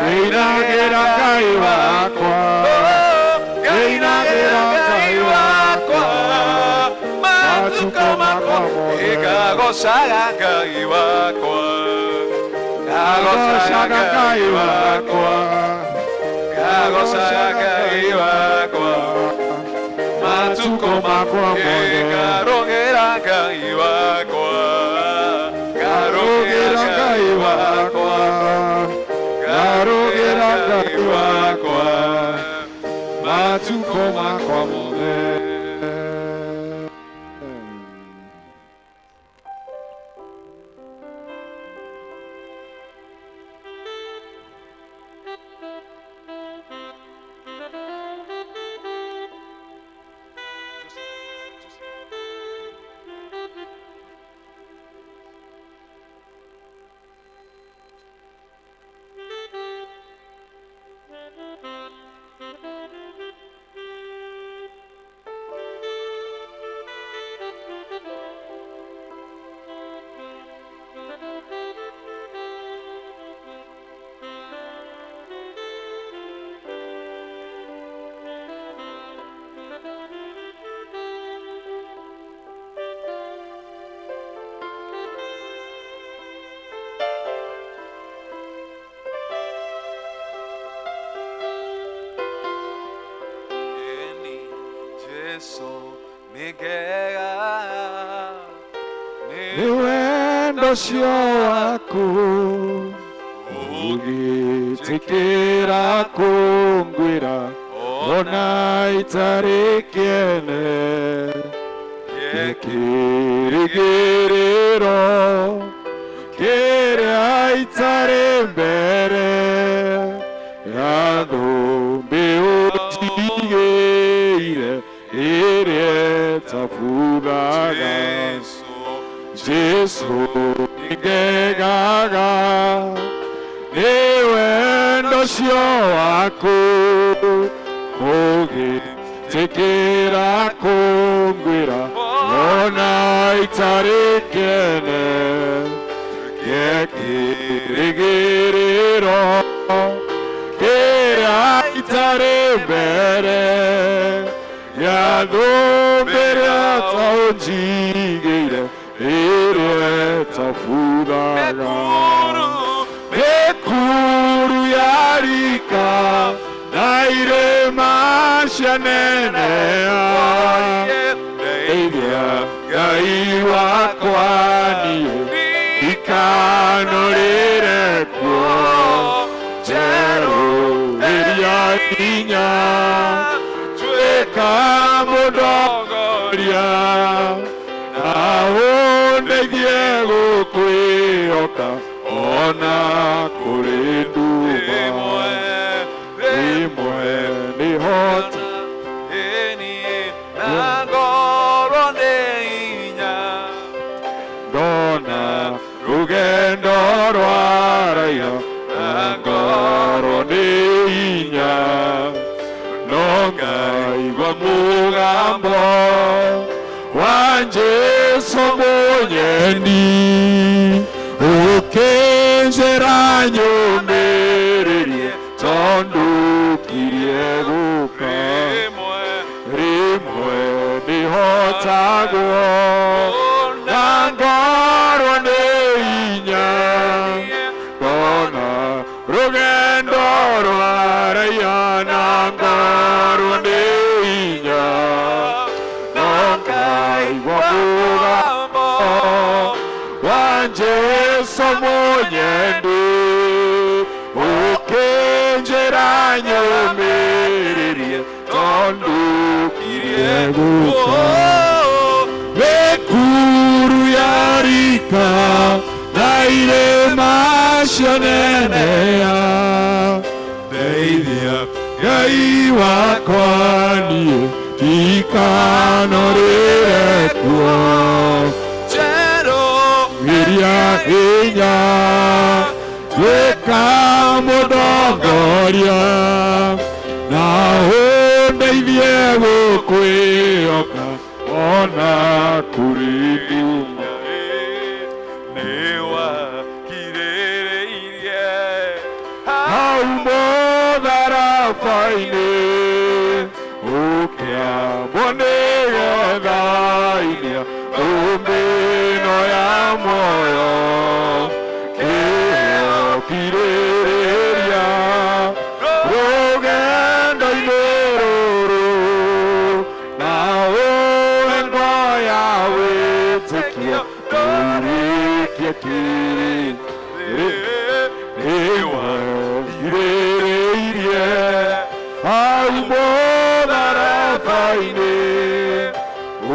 Ngĩinagĩra Ngai wakwa, ngĩinagĩra Ngai wakwa, matukũ makwa mothe. Ngagocaga Ngai wakwa, Ngagocaga Ngai wakwa, ngagocaga Ngai wakwa, matukũ makwa mothe. Ngarũgĩra Ngai wakwa, Ngarũgĩra Ngai wakwa, ngarũgĩra Ngai wakwa, matukũ makwa mothe. Jesu nĩngega Nĩ wendo ũcio waku ũgĩtĩkĩra kũngwĩra ona itarĩ kĩene, kĩrĩgĩrĩro kĩrĩa itarĩ mbere ya thũmbĩ ũnjigĩire ĩrĩa ĩtabuthaga. Jesu nĩngegaga nĩ wendo ũcio waku ũgĩtĩkĩra kũngwĩra ona itarĩ kĩene, kĩrĩgĩrĩro kĩrĩa itarĩ mbere ya thũmbĩ ĩrĩa ũnjigĩire ĩrĩa ĩtabuthaga. Mĩkuru ya rika na irĩma cianeneha, ndeithia Ngai wakwa niĩ ndikanũrĩre kuo, njerũhĩria hinya tuĩka mũndongoria, na ũndeithie gũkwĩhoka ona kũrĩ nduma. Rĩmwe nĩhota ndona rũgendo rwaraiha na ngorwo nĩ hinya, no ngaigua mũgambo wa Jesu mũnyendi ũkĩnjĩra nyũmĩrĩrie tondũ ngirie gũka. Rĩmwe nĩhotagwo na ngorwo nĩ hinya, ndona rũgendo rwaraiha na ngorwo nĩ hinya, no ngaigua mũgambo wa Jesu mũnyendi ũkĩnjĩra nyũmĩrĩrie tondũ ngirie gũka. Mĩkuru ya rika na irĩma cianeneha, ndeithia Ngai wakwa niĩ ndikanũrĩre kuo, njerũhĩria hinya tuĩka mũndongoria, na ũndeithie gũkwĩhoka ona kũrĩ nduma. Nĩwakirĩrĩirie Hau mũtharaba-inĩ ũkĩambwo nĩgetha iria thũmbĩ ĩno ya muoyo kĩheo kirĩrĩria rũgendo-inĩ rũrũ na ũhe ngo ya wĩtĩkio tũrĩkie kĩrĩrĩirie hau mũtharaba-inĩ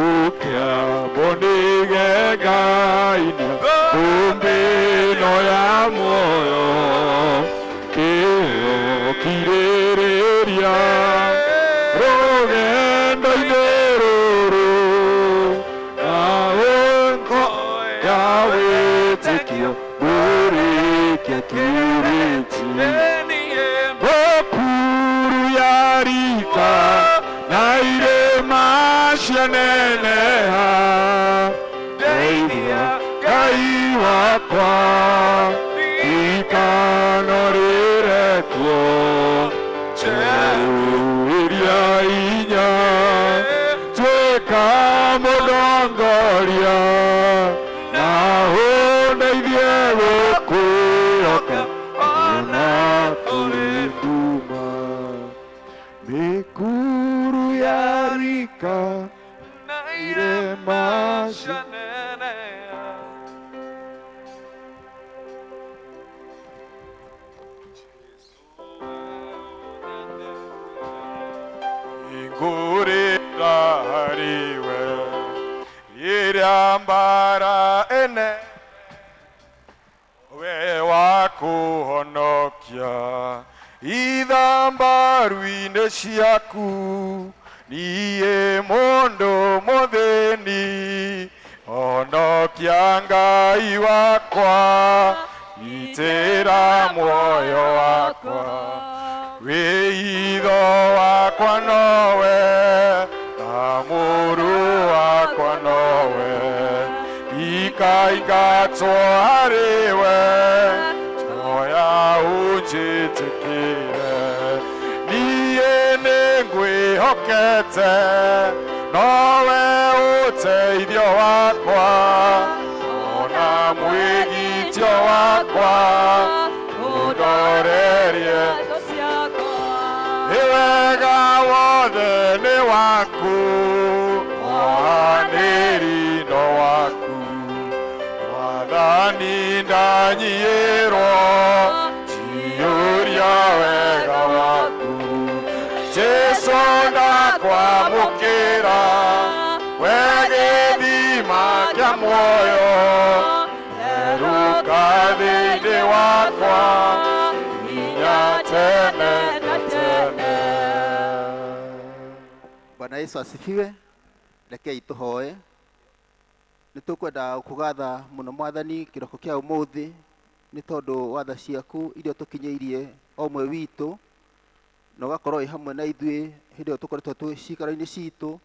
ũkĩambwo nĩgetha-inĩ thũmbĩ ĩno ya muoyo kĩheo kirĩrĩria rũgendo-inĩ rũrũ na ngo ya wĩtĩkio ndũrĩkie kĩrĩti Okuru ya rika na irĩma cianeneha ndeithia Ngai wakwa ikanorĩre kuo njerũĩria inya tuĩka mũndongoria na ũndeithie gũkwĩhoka ona kũrĩ nduma mĩkuru ya rika na irĩma cianeneha. Ingurira hariwe rĩrĩa mbara ene we wakũhonokia ithambaru-inĩ ciaku niĩ mũndũ mũthĩni honokia Ngai wakwa gitĩra muoyo wakwa wĩitho wakwa nowe na mũrũ wakwa nowe ikaingatwo harĩwe njoya ũnjĩtĩkĩre niĩ nĩngwĩhokete nowe ũteithio wakwa ona mwĩgitio wakwa ũndorerie nĩ wega wothe nĩ waku mwanĩri no waku mwathani ndanyiĩrwo njiyũria wega waku Jesũ ndakwamũkĩra we gĩthima kĩa muoyo erũka thĩinĩ wakwa nginya tene na tene. Bwana Yesu asifiwe. Rekei tũhoe. Nĩ tũkwenda kũgatha mũno Mwathani kĩroko kĩa ũmũthĩ nĩ tondũ wa tha ciaku iria tũkinyĩirie o ũmwe witũ na ũgakorwo wĩ hamwe na ithuĩ hĩndĩ ĩyo tũkoretwo twĩ ciikaro-inĩ citũ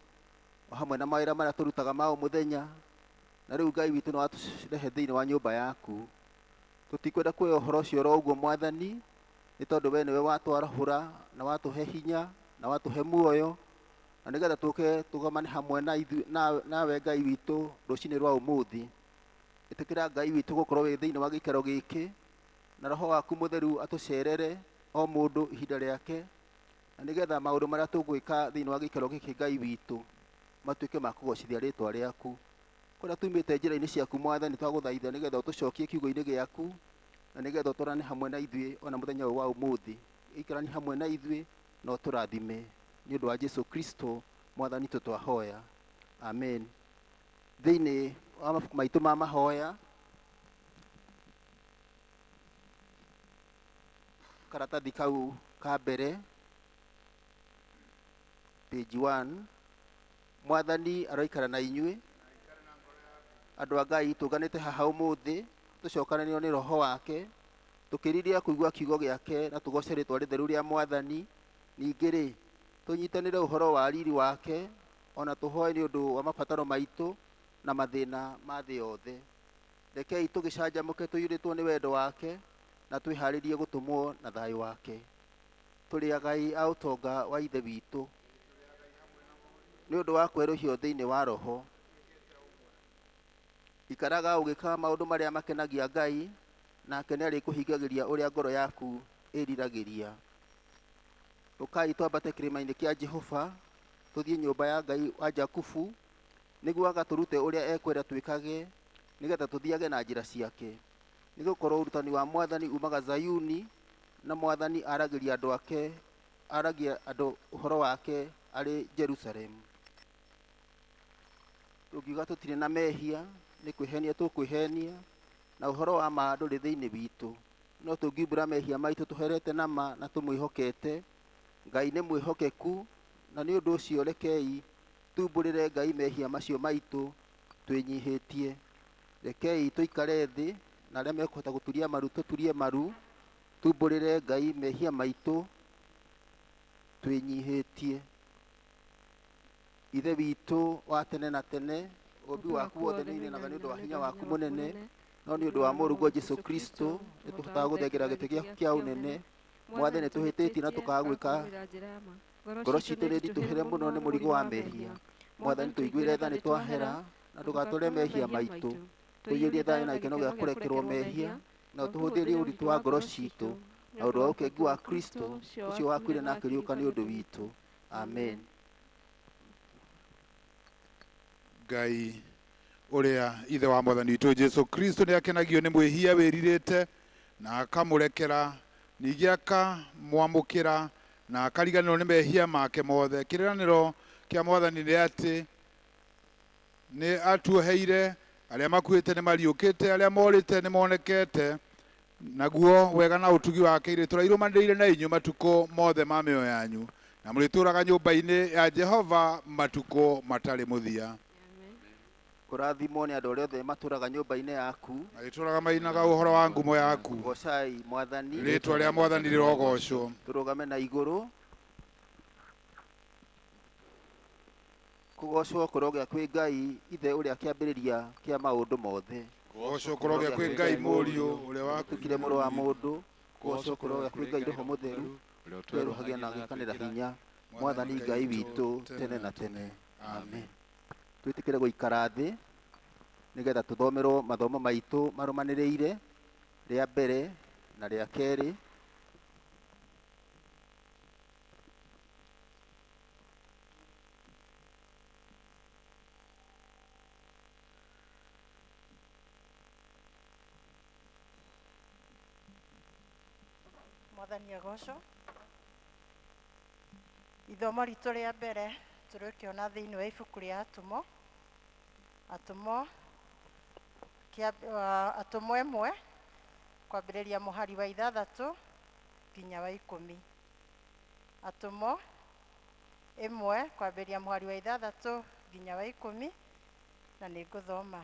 o hamwe na mawĩra marĩa tũrutaga ma o mũthenya na rĩu Ngai witũ nĩ watũrehe thĩinĩ wa nyũmba yaku. Tũtikwenda kuoya ũhoro ũcio oro ũguo Mwathani nĩ tondũ we nĩwe watwarahũra na watũhe hinya na watũhe muoyo na nĩgetha tũke tũgomane hamwe na ithuĩ nawe Ngai witũ rũcinĩ rwa ũmũthĩ. Ĩtĩkĩra Ngai witũ gũkorwo wĩ thĩinĩ wa gĩikaro gĩkĩ na Roho waku mũtheru atũcerere o mũndũ ihinda rĩake na nĩgetha maũndũ marĩa tũgwĩka thĩinĩ wa gĩikaro gĩkĩ Ngai witũ matuĩke ma kũgocithia rĩtwa rĩaku. Kũrĩa tumĩte njĩra-inĩ ciaku Mwathani twagũthaitha nĩgetha ũtũcokie kiugo-inĩ gĩaku na nĩgetha ũtwarane hamwe na ithuĩ ona mũthenya ũyũ wa ũmũthĩ. Ikarani hamwe na ithuĩ na ũtũrathime nĩ ũndũ wa Jesu Kristo Mwathani witũ twahoya. Amen. Thĩinĩ wa mabuku maitũ ma mahoya karatathi kau ka mbere page 1 Mwathani aroikara na inyuĩ. Andũ a Ngai tũnganĩte haha ũmũthĩ tũcokanĩrio nĩ Roho wake tũkĩriria kũigua kiugo gĩake na tũgoce rĩtwa rĩtheru rĩa Mwathani. Ningĩ rĩ tũnyitanĩre ũhoro wa riri wake ona tũhoe nĩ ũndũ wa mabataro maitũ na mathĩna ma thĩ yothe. Rekei tũgĩcanjamũke tũiyũrĩtwo nĩ wendo wake na twĩharĩrie gũtũmwo na thayũ wake. Tũrĩ agai a ũtonga wa Ithe witũ nĩ ũndũ wa kwerũhio thĩinĩ wa Roho. Ikaraga ũgĩkaga maũndũ marĩa makenagia Ngai, nake nĩarĩkũhingagĩria ũrĩa ngoro yaku ĩriragĩria. Ũkai twambate kĩrĩma-inĩ kĩa Jehova, tũthiĩ nyũmba ya Ngai wa Jakubu, nĩguo agatũrute ũrĩa ekwenda twĩkage, nĩgetha tũthiage na njĩra ciake. Nĩgũkorwo ũrutani wa Mwathani umaga Zayuni, na Mwathani aragĩria andũ ake, aragia andũ ũhoro wake arĩ Jerusalemu. Tũngiuga tũtirĩ na mehia, nĩ kwĩhenia tũkwĩhenia, na ũhoro wa ma ndũrĩ thĩinĩ witũ. No tũngiumbũra mehia maitũ tũherete na ma na tũmwĩhokete, Ngai nĩ mwĩhokeku, na nĩ ũndũ ũcio rekei tumbũrĩre Ngai mehia macio maitũ twĩnyihĩtie. Rekei tũikare thĩ, na arĩa mekũhota gũturia maru tũturie maru, tumbũrĩre Ngai mehia maitũ twĩnyihĩtie. Ithe witũ wa tene na tene, ũũmbi waku wothe nĩũinainaga nĩ ũndũ wa hinya waku mũnene, no nĩ ũndũ wa Mũrũguo Jesũ Kristo nĩtũhotaga gũthengera gĩtĩ gĩaku kĩa ũnene. Mwathani, nĩtũhĩtĩtie na tũkaga gwĩka, ngoro citũ nĩ nditũhĩre mũno nĩ mũrigo wa mehia. Mwathani, tũiguĩre tha nĩtwahera, na ndũgatũre mehia maitũ. Tũiyũrie thayũ na gĩkeno gĩa kũrekerwo mehia, na ũtũhũthĩrie ũritũ wa ngoro citũ na ũndũ wa ũkengu wa Kristo ũcio wakuire na akĩriũka nĩ ũndũ witũ. Amen. Ngai ũrĩa Ithe wa Mwathani witũ Jesu Kristo nĩ akenagio nĩ mwĩhia wĩrirĩte na akamũrekera, ningĩ akamwamũkĩra na akariganĩrwo nĩ mehia make mothe. Kĩrĩranĩro kĩa Mwathani nĩ atĩ nĩ atuoheire, arĩa makuĩte nĩ mariũkĩte, arĩa morĩte nĩ monekete, naguo wega na ũtugi wake irĩtũra irũmanĩrĩire na inyuĩ matukũ mothe ma mĩoyo yanyu, na mũrĩtũũraga nyũmba-inĩ ya Jehova matukũ matarĩ mũthia. Kũrathimwo nĩ andũ arĩa othe matũũraga nyũmba-inĩ yaku, Marĩtũũraga mainaga ũhoro wa ngumo yaku. Goocai Mwathani. Rĩĩtwa rĩa Mwathani rĩrogocwo. Tũrũgame na igũrũ. Kũgocwo kũrogĩa kwĩ Ngai Ithe ũrĩa kĩambĩrĩria kĩa maũndũ mothe. Kũgocwo kũrogĩa kwĩ Ngai Mũriũ ũrĩa watukire mũrũ wa mũndũ. Kũgocwo kũrogĩa kwĩ Ngai Roho Mũtheru, twerũhagia na agĩkanĩra hinya. Mwathani Ngai witũ tene na tene. Amen. Twĩtĩkĩre gũikara thĩ nĩgetha tũthomerwo mathomo maitũ marũmanĩrĩire, rĩa mbere na rĩa kerĩ. Mwathani agocwo. Ithomo ritũ rĩa mbere tũrĩkĩona thĩinĩ wa ibuku rĩa Atũmwo. Atũmwo Atũmwo 1 kwambĩrĩria mũhari wa 6 nginya wa 10. Atũmwo 1 kwambĩrĩria mũhari wa 6 nginya wa 10, na nĩngũthoma.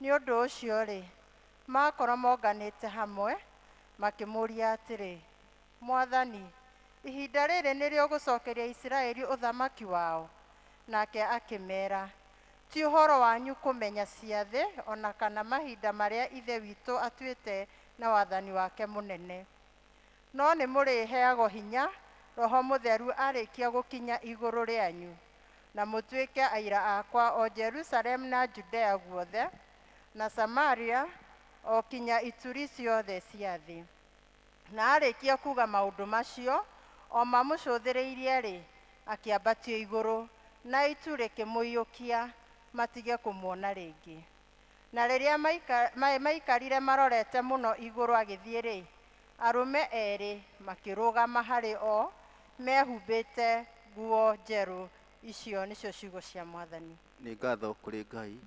Nĩ ũndũ ũcio rĩ, makorwo monganĩte hamwe makĩmũũria atĩrĩ, Mwathani, ihinda rĩrĩ nĩrĩo gũcokeria Isiraeli ũthamaki wao? Nake akĩmeera, ti ũhoro wanyu kũmenya ciathĩ ona kana mahinda marĩa Ithe witũ atuĩte na wathani wake mũnene. No nĩ mũrĩheagwo hinya Roho Mũtheru arĩkia gũkinya igũrũ rĩanyu, na mũtuĩke aira akwa o Jerusalemu na Judea guothe na Samaria o kinya ituri ciothe cia thĩ. Na arĩkia kuga maũndũ macio o mamũcũthĩrĩirie rĩ, akĩambatio igũrũ, na itu rĩkĩmũiyũkia matige kũmuona rĩngĩ. Na rĩrĩa maikarire marorete mũno igũrũ agĩthiĩ rĩ, arũme erĩ makĩrũgama harĩ o mehumbĩte nguo njerũ. Icio nĩcio ciugo cia Mwathani. Nĩ ngatho kũrĩ Ngai.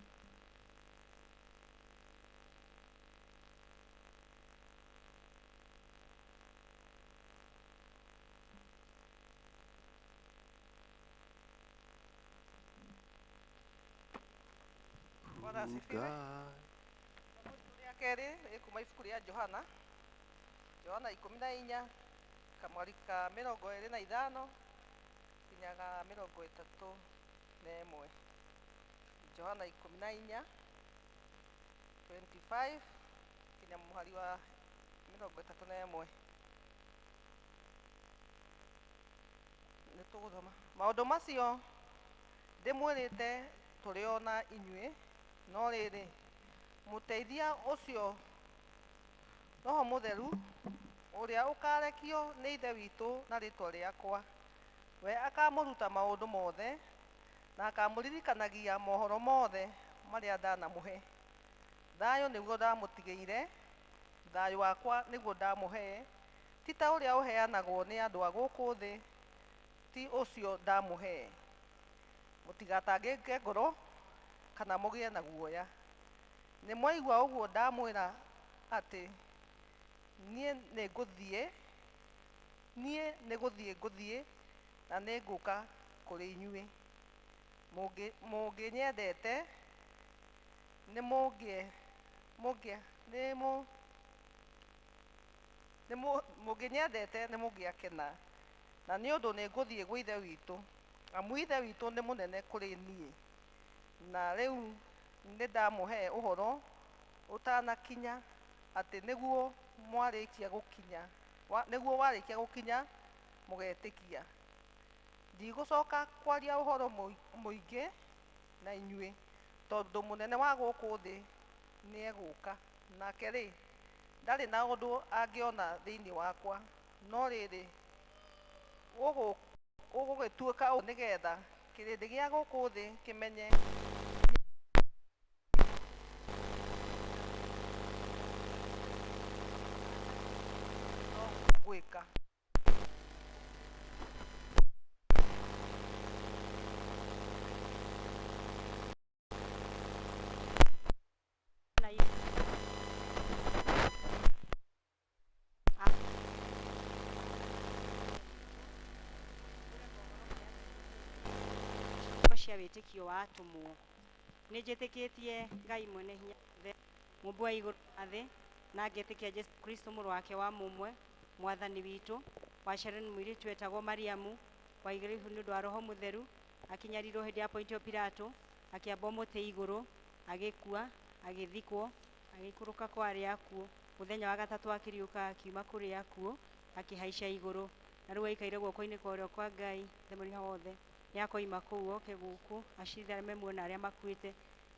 Bwana asifiwe. Rĩa kerĩ rĩkuma ibuku rĩa Johana. Johana 14 kamwari ka 25 nginya ga 31. Johana 14 25 nginya mũhari wa 31. Nĩ tũgũthoma maũndũ macio ndĩmwĩrĩte tũrĩ o na inyuĩ, no rĩrĩ, mũteithia ũcio Roho Mũtheru ũrĩa ũkarekio nĩ Ithe witũ na rĩĩtwa rĩakwa, we akamũruta maũndũ mothe na akamũririkanagia mohoro mothe marĩa ndanamũhe. Thayũ nĩguo ndamũtigĩire, thayũ wakwa nĩguo ndamũhe, ti ta ũrĩa ũheanagwo nĩ andũ a gũkũ thĩ, ti ũcio ndamũhe. Mũtigatangĩke ngoro kana mũgĩe na guoya. Nĩ mwaigua ũguo ndamwĩra atĩ niĩ nĩ ngũthiĩ, niĩ nĩ gũthiĩ ngũthiĩ na nĩ ngũka kũrĩ inyuĩ. Mũngĩnyendete nĩ mũngĩ mũngĩ nĩ mũ nĩ mũngĩnyendete nĩ mũngĩakena, na nĩ ũndũ nĩ ngũthiĩ gwĩ Ithe witũ, amu Ithe witũ nĩ mũnene kũrĩ niĩ. Na rĩu nĩ ndamũhe ũhoro ũtanakinya, atĩ nĩguo mwarĩkia gũkinya nĩguo warĩkia gũkinya mũgetĩkia. Ndigũcoka kwaria ũhoro mũingĩ na inyuĩ, tondũ mũnene wa gũkũ thĩ nĩegũka. Nake rĩ, ndarĩ na ũndũ angĩona thĩinĩ wakwa, no rĩrĩ, ũgũgĩtuĩka ũũ nĩgetha kĩrĩndĩ gĩa gũkũ thĩ kĩmenye no gwĩka. Cia wĩtĩkio wa atũmwo. Nĩ njĩtĩkĩtie Ngai mwene hinya wothe, mũmbi wa igũrũ na thĩ, na ngetĩkia Jesũ Kristo mũrũ wake wa mũmwe, mwathani witũ, waciarirwo nĩ mũirĩtu wetagwo Mariamu, waigĩrĩirwo nĩ ũndũ wa Roho Mũtheru, akĩnyarirwo hĩndĩ ya Pontio Pilato, akĩambwo mũtĩ igũrũ, agĩkua, agĩthikwo, agĩikũrũka kwa arĩa akuũ, mũthenya wa gatatũ akĩriũka akiuma kũrĩ akuũ, akĩhaica igũrũ, na rĩu aikaire guoko-inĩ kwa ũrĩo kwa Ngai, Ithe Mwene wothe. Nĩakoima kũu oke gũkũ acirithie arĩa me muoyo na arĩa makuĩte.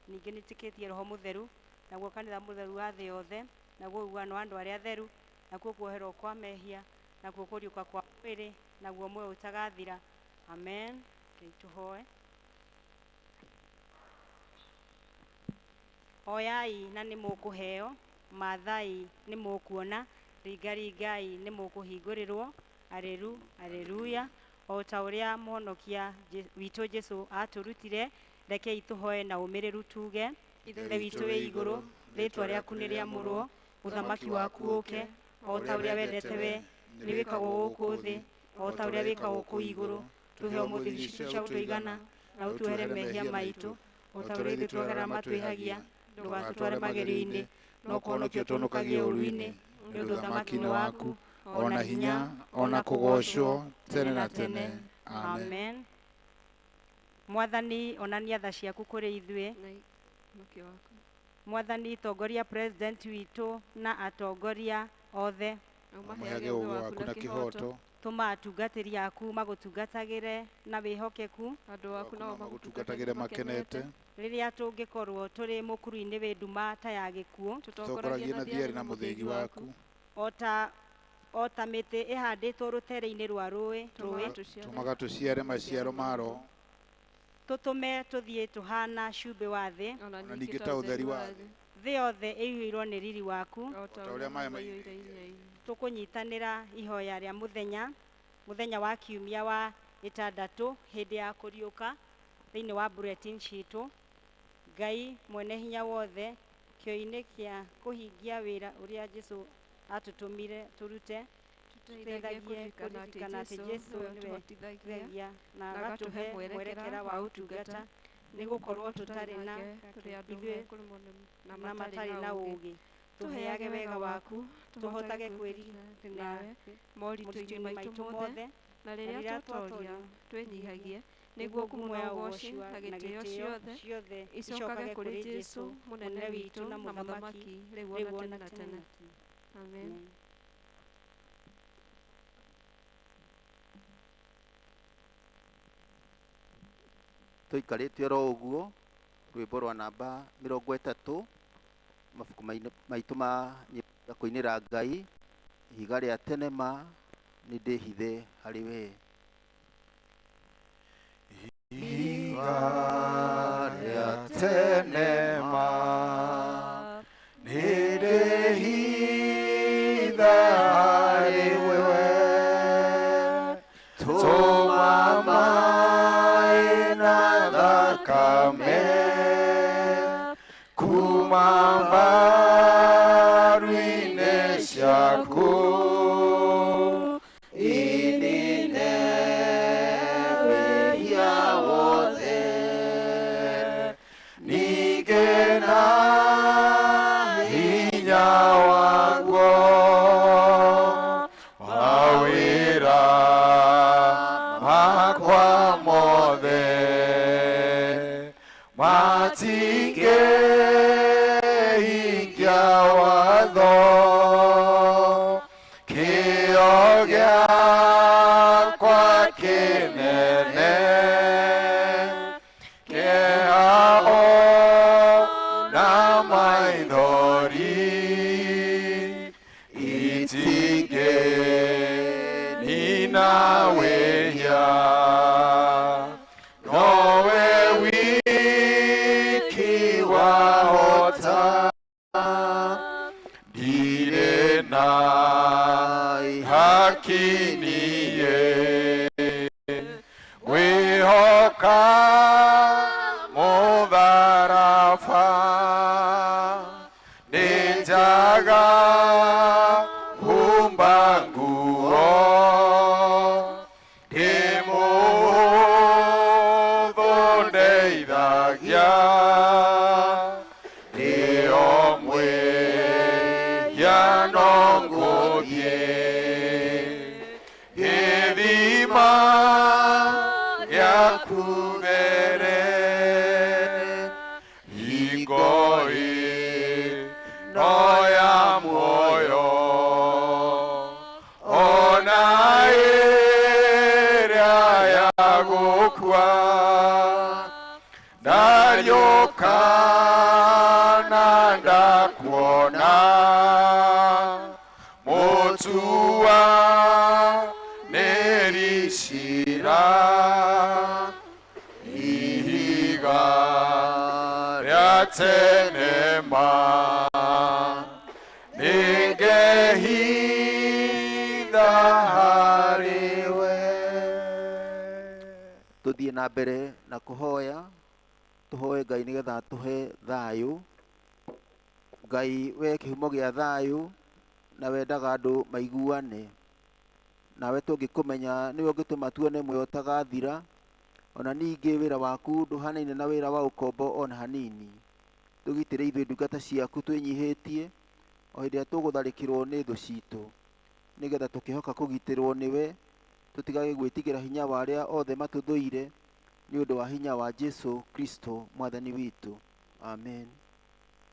Ningĩ nĩtĩkĩtie Roho Mũtheru, naguo kanitha mũtheru wa thĩ yothe, naguo ũiguano wa andũ arĩa atheru, nakuo kuoherwo kwa mehia, nakuo kũriũka kwa mwĩrĩ, naguo muoyo ũtagathira. Amen. Rĩu tũhoe. Oyai na nĩ mũkũheo, mathai nĩ mũkuona, ringaringai nĩ mũkũhingũrĩrwo. Areru, areruya. O ta ũrĩa mũhonokia witũ Jesũ atũrutire, rekei tũhoe na ũmĩrĩru tuge: Ithe witũ wĩ igũrũ, rĩĩtwa rĩaku nĩ rĩamũrwo, ũthamaki waku ũũke, o ta ũrĩa wendete we nĩ wĩkagwo gũkũ thĩ, o ta ũrĩa wĩkagwo kũu igũrũ. Tũhe ũmũthĩ irio citũ cia gũtũigana, na ũtuohere mehia maitũ, o ta ũrĩa ithuĩ tuoheraga matwĩhagia. Ndũgatũtware magerio-inĩ, no kũhonokia ũtũhonokagie ũũru-inĩ, nĩ ũndũ ũthamaki nĩ waku, ona hinya, ona kũgoocwo tene na tene. Amen. Amen. Mwathani, onania tha ciaku kũrĩ ithuĩ. Mwathani, tongoria president witũ na atongoria othe. Ũmaheage ũũgĩ waku na kĩhooto. Tũma atungatĩri aku magũtungatagĩre na wĩhokeku. Andũ aku nao magũtungatagĩre makenete. Rĩrĩa tũngĩkorwo tũrĩ mũkuru-inĩ wĩ nduma ta ya gĩkuũ, Tũtongoragie na thiarĩ na mũthĩgi waku. O ta mĩtĩ ĩhandĩtwo rũtere-inĩ rwa rũĩ, Tũmaga tũciare maciaro ma Roho. Tũtũme tũthiĩ tũhana cumbĩ wa thĩ, Ona ningĩ ta ũtheri wa thĩ. Thĩ yothe ĩiyũirwo nĩ riri waku, O ta ũrĩa maĩ maiyũire iria-inĩ. Tũkũnyitanĩra ihoya rĩa mũthenya, mũthenya wa kiumia wa ĩtandatũ hĩndĩ ya kũriũka thĩinĩ wa bulletin citũ. Ngai mwene hinya wothe, kĩo-inĩ kĩa kũhingia wĩra ũrĩa Jesũ atũtũmire tũrute, Tũteithagie tũteithagie kũririkana kũririkana atĩ atĩ Jesũ Jesũ nĩwe nĩwe ũtũhotithagia ũtũhotithagia na na agatũhe agatũhe mwerekera mwerekera wa wa ũtungata, ũtungata, nĩ gũkorwo tũtarĩ na tũrĩ andũ ithuĩ mekũremwo na na matarĩ na ũũgĩ. Tũheage wega waku, tũhotage kwĩrira nawe moritũ-inĩ moritũ-inĩ maitũ maitũ mothe, mothe, na na rĩrĩa rĩrĩa twatoria twatoria twĩnyihagie, nĩguo nĩguo ngumo ngumo na ya ũgooci ũgooci na na gĩtĩo gĩtĩo ciothe ciothe icokage icokage kũrĩ kũrĩ Jesũ Jesũ mũnene mũnene witũ witũ na na mũthamaki, mũthamaki, rĩu rĩu ona ona tene na tene tene. na tene. Amen. Amen. Tũikarĩte oro ũguo rwĩmbo rwa namba 30 mabuku maitũ ma nyĩmbo cia kũinĩra Ngai, ihiga rĩa tene ma nĩ ndĩhithe harĩ we. Ihiga rĩa tene ma nĩ ndĩhithe harĩ we, tũma maĩ na thakame kuma mbaru-inĩ ciaku inine wĩhia wothe, ningĩ na hinya waguo mawĩra makwa mothe matingĩhingia watho, kĩo gĩakwa kĩnene kĩeha o na maithori itingĩnina wĩhia, nowe wiki wahota, ndirĩ na ihaki niĩ ngwĩhoka mũtharaba, nĩ njaga humba nguo ndĩ mũhũthũ ndeithagia, ndĩ o mwĩhia no ngũthiĩ gĩthima gĩaku mbere, hingo ĩno ya muoyo ona ĩrĩa ya gũkua, ndariũka na ndakuona, mũtua nĩri cira, ihiga rĩa tene ma nĩngehitha harĩ we. Tũthiĩ na mbere na kũhoya, tũhoe Ngai nĩgetha atũhe thayũ. Ngai we kĩhumo gĩa thayũ na wendaga andũ maiguane, nawe tũngĩkũmenya nĩwe ũngĩtũma tuone muoyo ũtagathira. Ona ningĩ wĩra waku ndũhanaine na wĩra wa ũkombo ona hanini. Tũgitĩre ithuĩ ndungata ciaku twĩnyihĩtie o hĩndĩ ĩrĩa tũgũtharĩkĩrwo nĩ thũ citũ, nĩgetha tũkĩhoka kũgitĩrwo nĩwe, tũtigage gwĩtigĩra hinya wa arĩa othe matũthũire, nĩ ũndũ wa hinya wa Jesu Kristo mwathani witũ. Amen.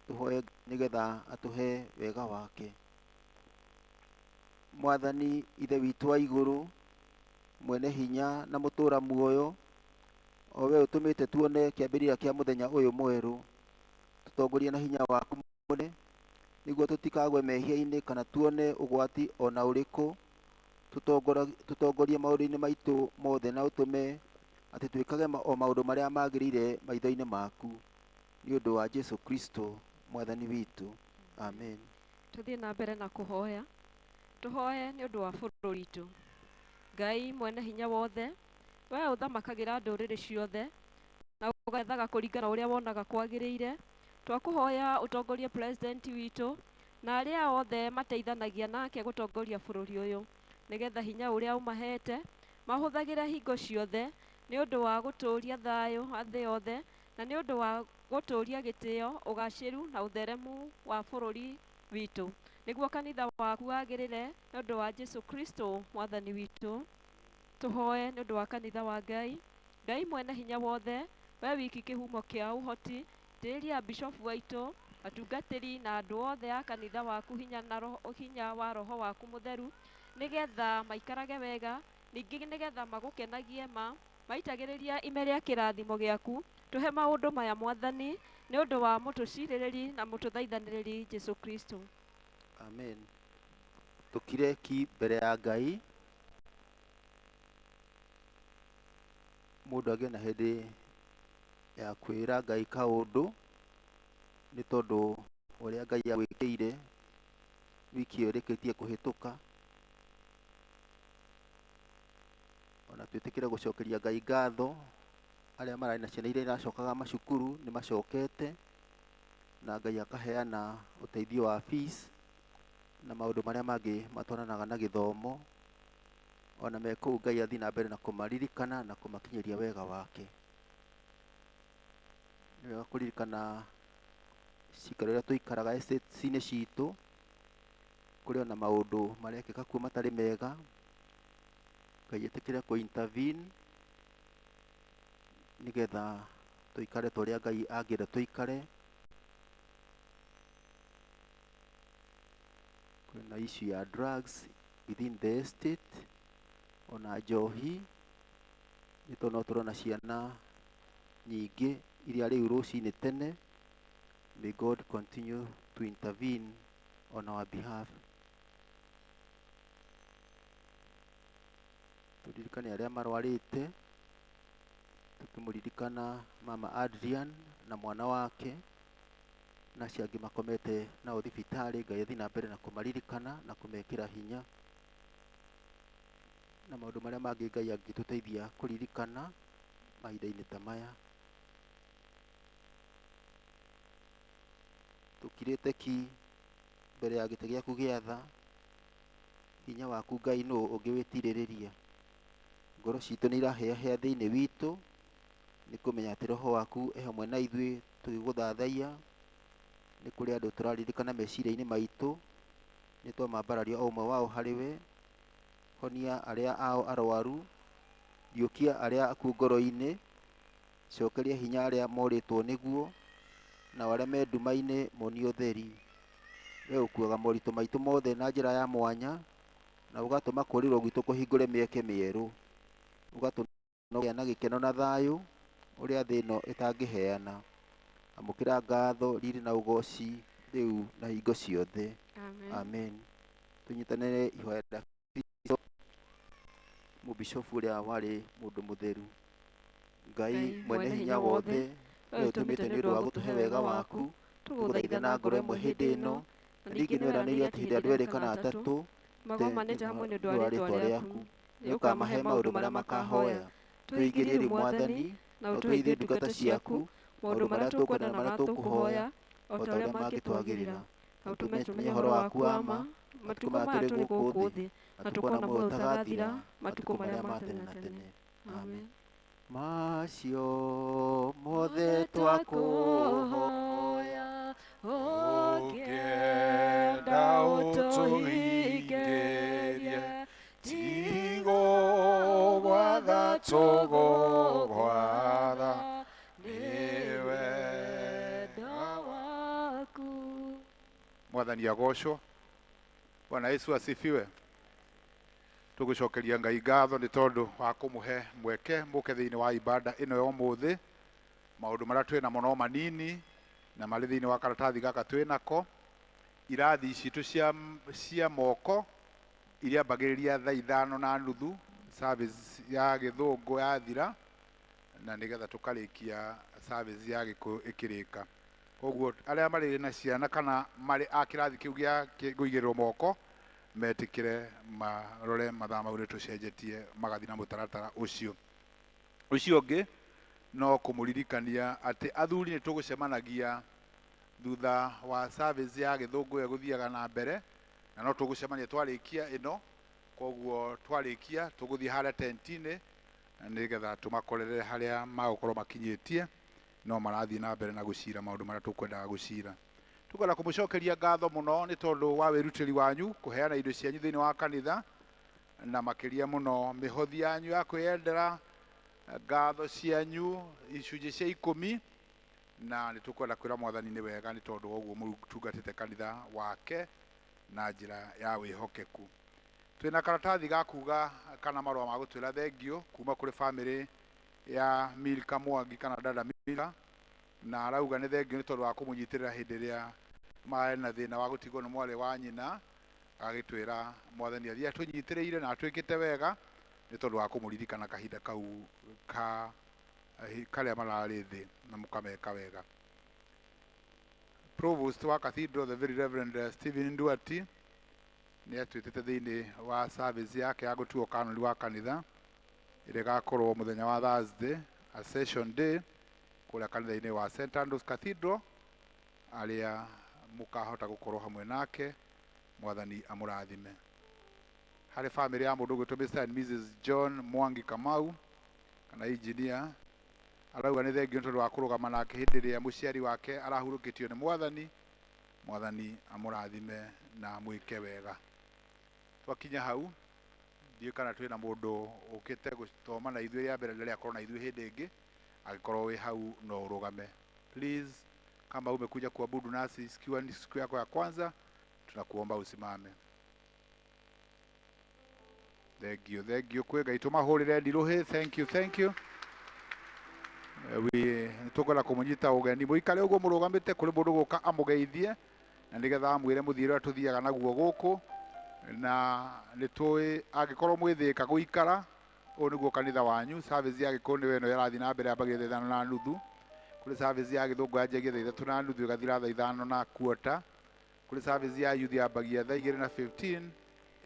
Tũhoe nĩgetha atũhe wega wake. Mwathani Ithe witũ wa igũrũ, mwene hinya na mũtũra muoyo, o we ũtũmĩte tuone kĩambĩrĩria kĩa mũthenya ũyũ mwerũ, tũtongorie na hinya waku mũnene, nĩguo tũtikagwe mehia-inĩ kana tuone ũgwati ona ũrĩkũ. Tũtongorie maũndũ-inĩ maitũ mothe na ũtũme atĩ twĩkage o maũndũ marĩa magĩrĩire maitho-inĩ maku, nĩ ũndũ wa Jesu Kristo mwathani witũ. Amen. Tũthiĩ na mbere na kũhoya, tũhoe nĩ ũndũ wa bũrũri witũ. Ngai mwene hinya wothe, we ũthamakagĩra ndũrĩrĩ ciothe na ũgethaga kũringana ũrĩa wonaga kwagĩrĩire, twakũhoya ũtongorie president witũ na arĩa othe mateithanagia nake gũtongoria bũrũri ũyũ, nĩgetha hinya ũrĩa ũmahete mahũthagĩre hingo ciothe nĩ ũndũ wa gũtũũria thayũ thĩ yothe, na nĩ ũndũ wa gũtũũria gĩtĩo, ũgacĩru na ũtheremu wa bũrũri witũ, nĩguo kanitha waku wagĩrĩre nĩ ũndũ wa Jesu Kristo mwathani witũ. Tũhoe nĩ ũndũ wa kanitha wa Ngai. Ngai mwene hinya wothe, we wiki kĩhumo kĩa ũhoti, tĩria bishofu waitũ, atungatĩri na andũ othe a kanitha waku hinya na roho, hinya wa roho waku mũtheru, nĩgetha maikarage wega, ningĩ nĩgetha magũkenagie ma Maitagĩrĩria ime rĩa kĩrathimo gĩaku. Tũhe maũndũ maya Mwathani nĩ ũndũ wa mũtũcirĩrĩri na mũtũthaithanĩrĩri Jesu Kristo. Amen. Tũkire ki mbere ya Ngai. Mũndũ agĩe na hĩndĩ ya kwĩra Ngai kaũndũ nĩ tondũ ũrĩa Ngai agwĩkĩire wiki ĩyo ĩrĩkĩtie kũhĩtũka. Ona twĩtĩkĩre gũcokeria Ngai ngatho. Arĩa mararĩ na ciana iria iracokaga macukuru nĩ macokete, na Ngai akaheana ũteithio wa fees na maũndũ marĩa mangĩ matwaranaga na gĩthomo. Ona me kũu Ngai athiĩ na mbere na kũmaririkana na kũmakinyĩria wega wake. Nĩ wega kũririkana cikaro iria tũikaraga estates-inĩ citũ, kũrĩ ona maũndũ marekĩka kuo matarĩ mega. Ngai etĩkĩre kũ intervene nĩgetha tũikare ta ũrĩa Ngai angĩenda tũikare. Kwĩna issue ya drugs within the estate, ona njohi, nĩ tondũ no tũrona ciana nyingĩ iria rĩu rũcinĩ tene. May God continue to intervene on our behalf. Tũririkane arĩa marwarĩte, tũkĩmũririkana Mama Adrian na mwana wake na acio angĩ makomete nao thibitarĩ. Ngai athiĩ na mbere na kũmaririkana na kũmekĩra hinya, na maũndũ marĩa mangĩ Ngai angĩtũteithia kũririkana mahinda-inĩ ta maya. Tũkirĩte ki mbere ya gĩtĩ gĩaku gĩa tha. Hinya waku Ngai nũ ũngĩwĩtirĩrĩria? Ngoro citũ nĩ irahĩahĩa thĩinĩ witũ nĩ kũmenya atĩ Roho waku e hamwe na ithuĩ tũgĩgũthathaiya. Nĩ kũrĩ andũ tũraririkana meciria-inĩ maitũ, nĩ twamambararia o ũmwe wao harĩ we. Honia arĩa ao arwaru, riũkia arĩa akuũ ngoro-inĩ, cokeria hinya arĩa morĩtwo nĩguo, nao arĩa me nduma-inĩ monie ũtheri. We ũkuaga moritũ maitũ mothe na njĩra ya mwanya, na ũgatũma kũũrĩrwo gwitũ kũhingũre mĩeke mĩerũ, ũgatũgĩa na gĩkeno na thayũ ũrĩa thĩ ĩno ĩtangĩheana. Amũkĩra ngatho, riri na ũgoci rĩu na hingo ciothe. Amen. Amen. Tũnyitanĩre ihoya rĩa Kristo, mũbishofu ũrĩa warĩ mũndũ mũtheru. Ngai mwene hinya wothe, we ũtũmĩte nĩ ũndũ wa gũtũhe wega waku, tũgũthaitha na ngoro ĩmwe hĩndĩ ĩno, na ningĩ nĩ weranĩire atĩ hĩndĩ ĩrĩa andũ erĩ kana atatũ magomanĩte hamwe nĩ ũndũ wa rĩĩtwa rĩaku, nĩ ũkamahe maũndũ marĩa makahoya. Tũingĩrie rĩu Mwathani, na na ũtũheithie ũtũheithie ndungata ciaku maũndũ marĩa tũkwenda na marĩa tũkũhoya, o ta ũrĩa mangĩtwagĩrĩra. Na ũtũme tũmenye ũhoro waku wa ma matukũ maya tũrĩ gũkũ thĩ, na tũkona muoyo ũtagathira matukũ marĩa ma tene na tene. Amen. Macio mothe twakũhoya, Ũngĩenda ũtũhingĩrie, tigo gwatha tũgũgwatha, nĩ wendo waku. Mwathani agocwo. Bwana Yesu asifiwe. Tũgũcokeria Ngai ngatho nĩ tondũ wa kũmũhe mweke mũke thĩinĩ wa ibada ĩno ya ũmũthĩ. Maũndũ marĩa twĩ namo no manini na marĩ thĩinĩ wa karatathi gaka twĩ nako. Irathi citũ cia moko iria ambagĩrĩria thaa 5:30 service ya gĩthũngũ yathira, na nĩgetha tũkarĩkia service ya gĩkũyũ ĩkĩrĩka. Koguo arĩa marĩ na ciana kana marĩ a kĩrathi kĩu gĩa kũigĩrĩrwo moko metĩkĩre marore mathaa mau nĩ tũcenjetie magathiĩ na mũtaratara ũcio. Ũcio ũngĩ no kũmũririkania atĩ athuri nĩ tũgũcemanagia thutha wa service ya gĩthũngũ ĩyo ĩgũthiaga na mbere, na no tũgũcemania twarĩkia ĩno. Koguo twarĩkia tũgũthiĩ harĩa tent-inĩ na nĩgetha tũmakorere harĩa magũkorwo makinyĩtie, no marathiĩ na mbere na gũcira maũndũ marĩa tũkwendaga gũcira. Tũkwenda kũmũcokeria ngatho mũno nĩ tondũ wa wĩrutĩri wanyu kũheana indo cianyu thĩinĩ wa kanitha, na makĩria mũno mĩhothi yanyu ya kwĩyendera, ngatho cianyu icunjĩ cia 10, na nĩ tũkwenda kwĩra Mwathani nĩ wega nĩ tondũ wa ũguo mũtungatĩte kanitha wake na njĩra ya wĩhokeku. Twĩna karatathi ga kuga kana marũa ma gũtwĩra thengio kuma kũrĩ bamĩrĩ Ya Milka Mwangi kana dada Milka, na arauga nĩ thengio nĩ tondũ wa kũmũnyitĩrĩra hĩndĩ ĩrĩa marĩ na thĩna wa gũtigwo nĩ mwarĩ wa nyina. Agagĩtwĩra mwathani athiĩ atũnyitĩrĩire na atwĩkĩte wega nĩ tondũ wa kũmũririkana kahinda kau ka karĩa mararĩ thĩ na mũkameka wega. Provost wa Cathedral, the Very Reverend Stephen Nduati, nĩ atwĩtĩte thĩinĩ wa service yake ya gũtuo kanoni wa kanitha ĩrĩa ĩgakorwo mũthenya wa Thursday, Ascension Day, kũrĩa kanitha-inĩ wa St Andrews Cathedral, arĩa mũkahota gũkorwo hamwe nake. Mwathani amũrathime. Harĩ famĩlĩ ya mũndũ ũgwĩtwo Mr and Mrs John Mwangi Kamau kana engineer, arauga nĩ thengio nĩ tondũ wa kũrũgama nake hĩndĩ ĩrĩa mũciari wake arahurũkĩtio nĩ mwathani. Mwathani amũrathime na amwĩke wega. Twakinya hau, ndiũĩ kana twĩna mũndũ ũkĩte gũthoma na ithuĩ rĩa mbere rĩrĩa akorwo na ithuĩ hĩndĩ ĩngĩ. Angĩkorwo wĩ hau no ũrũgame, please. Kama umekuja kuabudu nasi ikiwa ni siku yako ya kwanza, tunakuomba usimame. Thank you, thank you. Kwĩ Ngai tũmahũrĩre ndirũhĩ. Thank you, thank you. We nĩtũkwenda kũmũnyita ũgeni, mũikare ũguo mũrũgamĩte. Kũrĩ mũndũ gũka amũgeithie na nĩgetha amwĩre mũthiĩre ũrĩa tũthiaga naguo gũkũ, na nĩ tũĩ angĩkorwo mwĩthĩka gũikara ũyũ nĩguo kanitha wanyu. Service ya Gĩkũyũ nĩyo ĩno ĩrathiĩ na mbere, yambagia thaa 5:30. Kũrĩ service ya Gĩthũngũ yanjagia thaa 3:30 ĩgathira thaa 5:15. Kũrĩ service ya youth yambagia thaa 2:15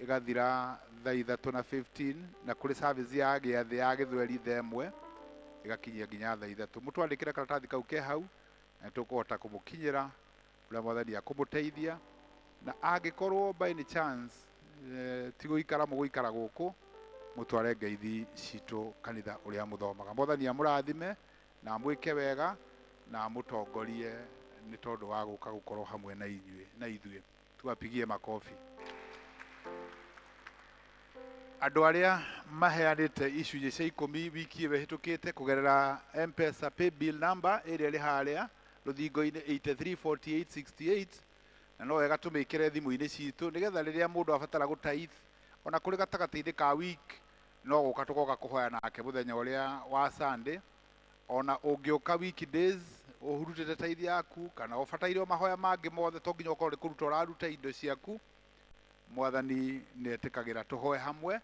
ĩgathira thaa 3:15, na kũrĩ service ya gĩathĩ ya Gĩthweri thaa 1 ĩgakinyia nginya thaa 3. Mũtwandĩkĩre karatathi kau ke hau na nĩtũkũhota kũmũkinyĩra ũrĩa mwathani akũmũteithia. Na angĩkorwo by any chance ti gũikara mũgũikara gũkũ, mũtware ngeithi citũ kanitha ũrĩa mũthomaga. Mwathani amũrathime na amwĩke wega na amũtongorie nĩ tondũ wa gũka gũkorwo hamwe na inyuĩ na ithuĩ. Tuwapigie makofi andũ arĩa maheanĩte icunjĩ cia ikũmi wiki ĩyo ĩhĩtũkĩte kũgerera M-Pesa paybill number ĩrĩa ĩrĩ harĩa rũthingo-inĩ, 834868, na no wega tũmĩkĩre thimũ-inĩ citũ nĩgetha rĩrĩa mũndũ abatara gũtithe ona kũrĩ gatagatĩ-inĩ ka week, no gũka tũgoka kũhoya nake mũthenya ũrĩa wa Sunday. Ona ũngĩũka weekdays ũhurutĩte tithe yaku kana ũbataire o mahoya mangĩ mothe, to nginya ũkorwo nĩ kũruta ũraruta indo ciaku. Mwathani nĩ etĩkagĩra tũhoe hamwe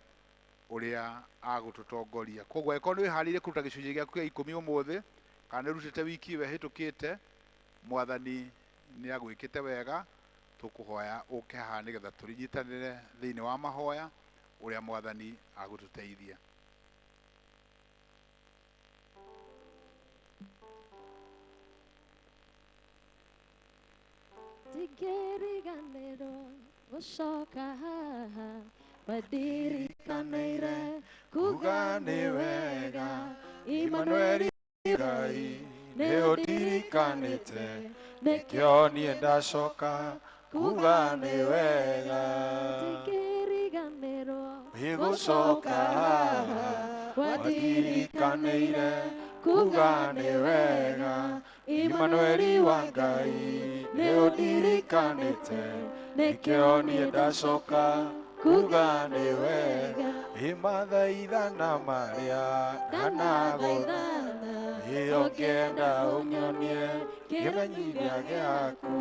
ũrĩa agũtũtongoria. Koguo angĩkorwo nĩ wĩharĩirie kũruta gĩcunjĩ gĩaku gĩa ikũmi ũmũthĩ kana nĩ ũrutĩte wiki ĩyo ĩhĩtũkĩte, mwathani nĩ agwĩkĩte wega. Tũkũhoya ũke haha nĩgetha tũrinyitanĩre thĩinĩ wa mahoya ũrĩa mwathani agũtũteithia. Ndingĩriganĩrwo gũcoka haha, wandirikanĩire kuga nĩ wega. Immanueli Ngai nĩ ũndirikanĩte, nĩkĩo niĩ ndacoka kuga nĩ wega. Ndingĩriganĩrwo gũcoka haha, wandirikanĩire kuga nĩ wega. Immanueli wa Ngai nĩ ũndirikanĩte, nĩkĩo niĩ ndacoka kuga nĩ wega. Ĩmathaithana marĩa ndanagũthaitha, ĩyo ngĩenda ũnyonie kĩmenyithia gĩaku.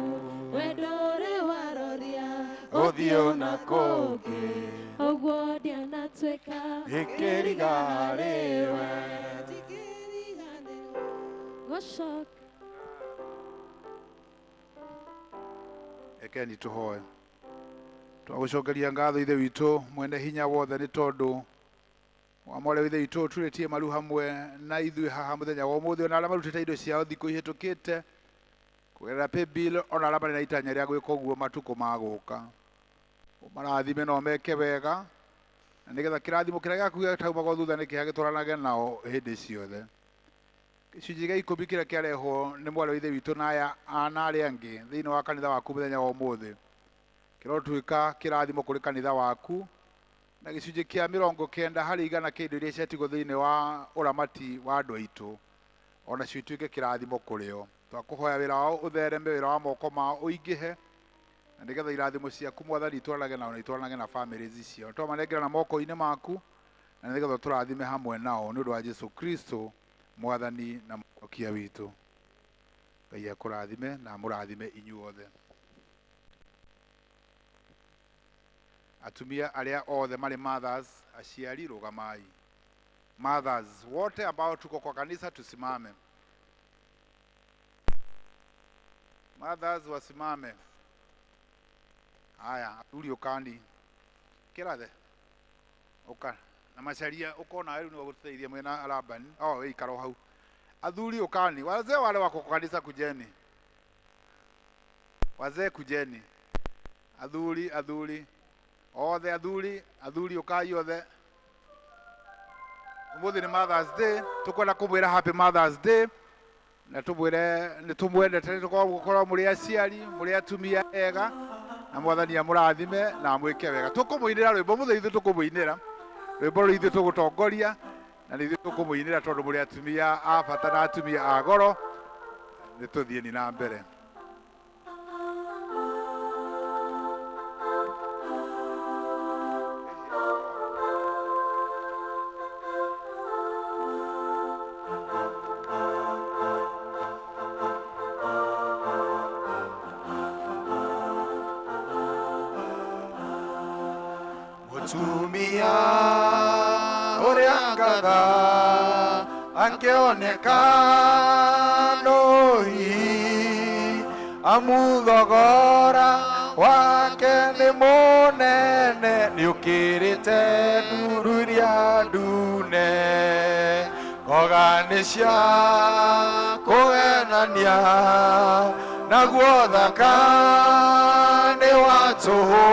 Wendo ũrĩ waroria ũthiũ na kũngĩ, ũguo ndianatuĩka ĩkĩriga harĩwe. Gũcoka. Rekeni tũhoe. Twagũcokeria ngatho, Ithe witũ mwene hinya wothe, nĩ tondũ wa mwarĩ wa Ithe witũ ũturĩtie maru hamwe na ithuĩ haha mũthenya wa ũmũthĩ, ona arĩa marutĩte indo ciao thikũ ihĩtũkĩte kũgerera paybill, ona arĩa marĩ na itanya rĩa gwĩka ũguo matukũ magũka. Ũmarathime na ũmeke wega, na nĩgetha kĩrathimo kĩrĩa gĩaku gĩtaumagwo thutha nĩ kĩha gĩtwaranage nao hĩndĩ ciothe. Gĩcunjĩ gĩa ikũmi kĩrĩa kĩarehwo nĩ mwarĩ wa Ithe witũ na aya na arĩa angĩ thĩinĩ wa kanitha waku mũthenya wa ũmũthĩ kĩrotuĩka kĩrathimo kũrĩ kanitha waku, na gĩcunjĩ kĩa 90% kĩa indo iria ciatigwo thĩinĩ wa ũramati wa andũ aitũ onacio ituĩke kĩrathimo kũrĩ o. Twakũhoya wĩra wao ũthereme, wĩra wa moko mao ũingĩhe, na nĩgetha irathimo ciaku mwathani itwaranage nao na itwaranage na famĩlĩ ciao. Twamanengera na moko-inĩ maku na nĩgetha tũrathime hamwe nao nĩ ũndũ wa Jesu Kristo. Mwathani na Mũhonokia witũ. Ngai akũrathime na amũrathime inyuothe. Atumia arĩa othe marĩ mothers, aciari, rũgamai. Mothers wote ambao tuko kwa kanisa tusimame. Mothers wasimame. Haya, athuri ũkani. Kĩrathe. Ũka. Na macaria ũkona rĩu nĩ gũtũteithia mwena Laban. Oh, ikara o hau. Athuri ũkani. Wazee wale wako kwa kanisa kujeni. Wazee kujeni. Athuri, athuri. Othe athuri, athuri ũkai othe. Ũmũthĩ nĩ Mother's Day, tũkwenda kũmwĩra happy Mother's Day na tũmwĩre nĩ tũmwendete, nĩ tũkorwo mũrĩ aciari, mũrĩ atumia ega, na Mwathani amũrathime na amwĩke wega. Tũkũmũinĩra rwĩmbo mũthĩ, ithuĩ tũkũmũinĩra rwĩmbo rũrũ, ithuĩ tũgũtongoria na nĩ ithuĩ tũkũmũinĩra tondũ mũrĩ atumia a bata na atumia a goro. Nĩ tũthiĩni na mbere. Mũtumia ũrĩa ngatha angĩoneka no hihi, amu thogora wake nĩ mũnene, nĩũkĩrĩte nduru iria ndune. Ngoga nĩ cia kũhenania, naguo thaka nĩ wa tũhũ,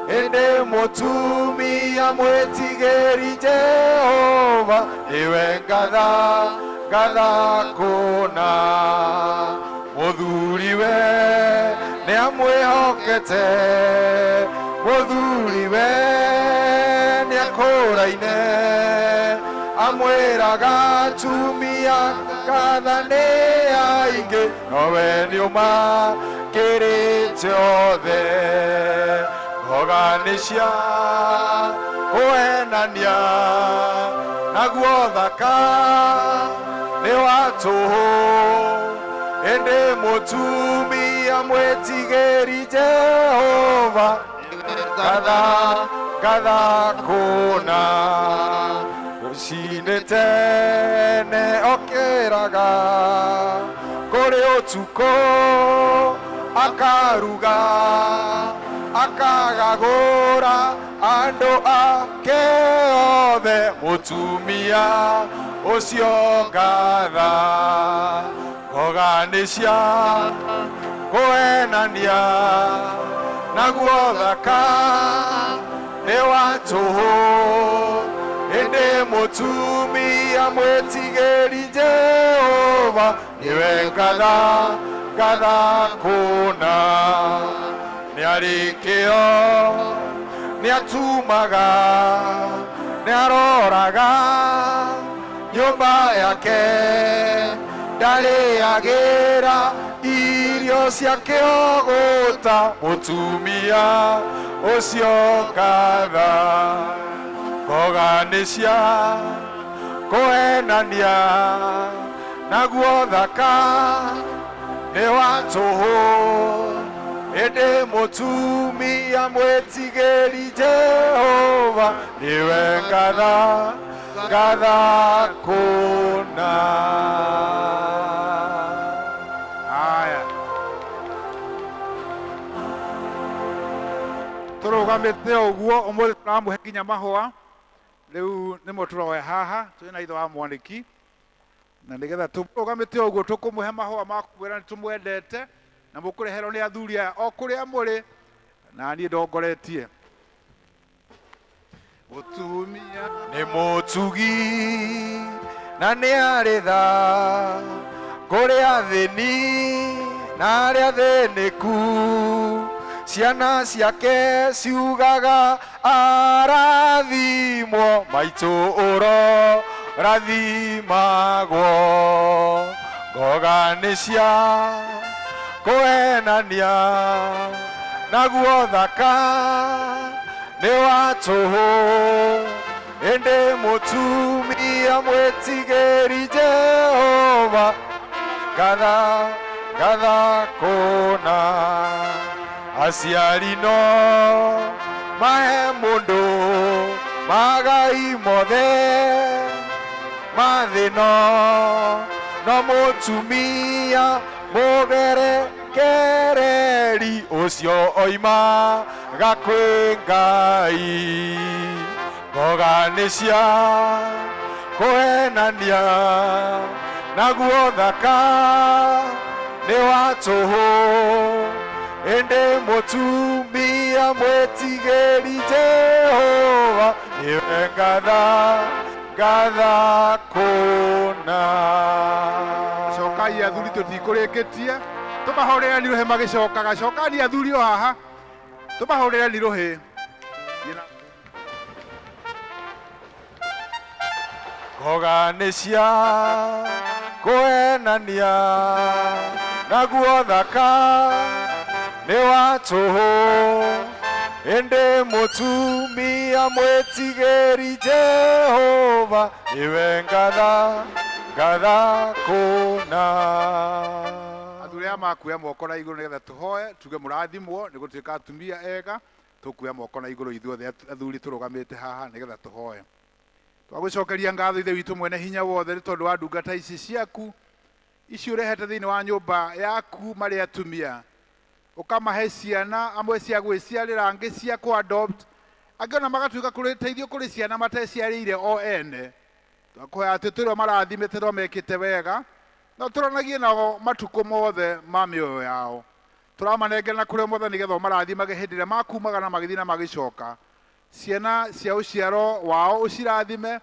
ĩndĩ mũtumia mwĩtigĩri Jehova nĩwe ngatha, ngatha kũna. Mũthuriwe nĩamwĩhokete, mũthuriwe nĩakũraine, amwĩraga atumia ngatha nĩ aingĩ, nowe nĩũmakĩrĩte othe. Ngoga nĩ cia kũhenania, naguo thaka nĩ wa tũhũ, ĩndĩ mũtumia mwĩtigĩri Jehova ngatha, ngatha kũna. Rũcinĩ tene okĩraga, kũrĩ ũtukũ akaruga, akagagũra andũ ake othe. Mũtumia ũcio ngatha, ngoga nĩ cia kũhenania, naguo thaka nĩ wa tũhũ, ĩndĩ mũtumia mwĩtigĩri Jehova nĩwe ngatha, ngatha kũna. Nĩarĩ kĩo, nĩatumaga, nĩaroraga nyũmba yake, ndarĩagĩra irio cia kĩogũta. Mũtumia ũcio ngatha, ngoga nĩ cia kũhenania, naguo thaka nĩ wa tũhũ, ĩndĩ mũtumia mwĩtigĩri Jehova nĩwe ngatha, ngatha kũna. Haya, tũrũgamĩte ũguo ũmũthĩ tũramũhe nginya mahũa rĩu nĩmo tũroya haha twĩna ithe wa mwanĩki, na nĩgetha tũrũgamĩte ũguo tũkũmũhe mahũa ma kũmwĩra nĩ tũmwendete, na mũkũreherwo nĩ athuri aya o kũrĩa mũrĩ, na niĩ ndongoretie. Mũtumia nĩ mũtugi na nĩ arĩ tha kũrĩ athĩni na arĩa athĩnĩku, ciana ciake ciugaga arathimwo, maitũ ũro rathimagwo. Ngoga nĩ cia kũhenania, naguo thaka nĩ wa tũhũ, Ĩndĩ mũtumia mwĩtigĩri Jehova ngatha ngatha kũna. Aciari no mahe mũndũ magai mothe mathĩno, no mũtumia mũgerekereri ũcio oimaga kwĩ Ngai. Ngoga nĩ cia kũhenania, naguo thaka nĩ wa tũhũ. Ĩndĩ mũtumia mwĩtigĩri Jehova nĩwe ngatha ngatha kũna. Cokai athuri tũtikũrĩkĩtie, tũmahũrĩre rũhĩ magĩcokaga. Cokani athuri o haha, tũmahũrĩre rũhĩ. Ngoga nĩ cia kũhenania, naguo thaka nĩ wa tũhũ. Ĩndĩ mũtumia mwĩtigĩri Jehova nĩwe ngatha ngatha kũna. Athuri aya makuoya moko na igũrũ nĩgetha tũhoe tuge mũrathimwo nĩ gũtuĩka atumia ega. Tũkuoya moko na igũrũ ithuothe athuri tũrũgamĩte haha nĩgetha tũhoe. Twagũcokeria ngatho Ithe witũ mwene hinya wothe nĩ tondũ wa ndungata ici ciaku ici ũrehete thĩinĩ wa nyũmba yaku marĩ atumia, ũkamahe ciana amwe cia gwĩciarĩra, angĩ cia kũ-adopt, angĩ ona magatuĩka kũrĩ teithio kũrĩ ciana mateciarĩire o ene. Twakũhoya atĩ tũrĩo marathimĩte no mekĩte wega, no tũranagie nao matukũ mothe ma mĩoyo yao. Tũramanengera kũrĩ Mwathani nĩgetha ũmarathimage hĩndĩ ĩrĩa makumaga na magĩthiĩ na magĩcoka. Ciana cia ũciaro wao ũcirathime,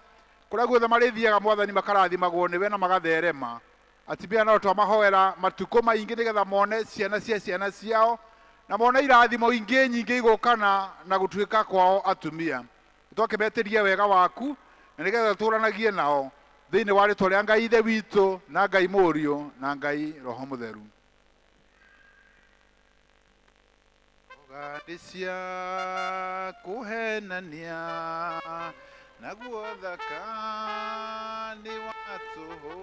kũrĩa guothe marĩthiaga Mwathani makarathimagwo nĩwe na magatherema. Atumia no twamahoera matukũ maingĩ nĩgetha mone ciana cia ciana ciao na mone irathimo ingĩ nyingĩ igũkana na gũtuĩka kwao atumia. Twakĩmetĩria wega waku na nĩgetha tũranagie nao thĩinĩ wa rĩtwa rĩa Ngai Ithe witũ na Ngai Mũriũ na Ngai Roho Mũtheru. Ngoga nĩ cia kũhenania, naguo thaka nĩ wa tũhũ.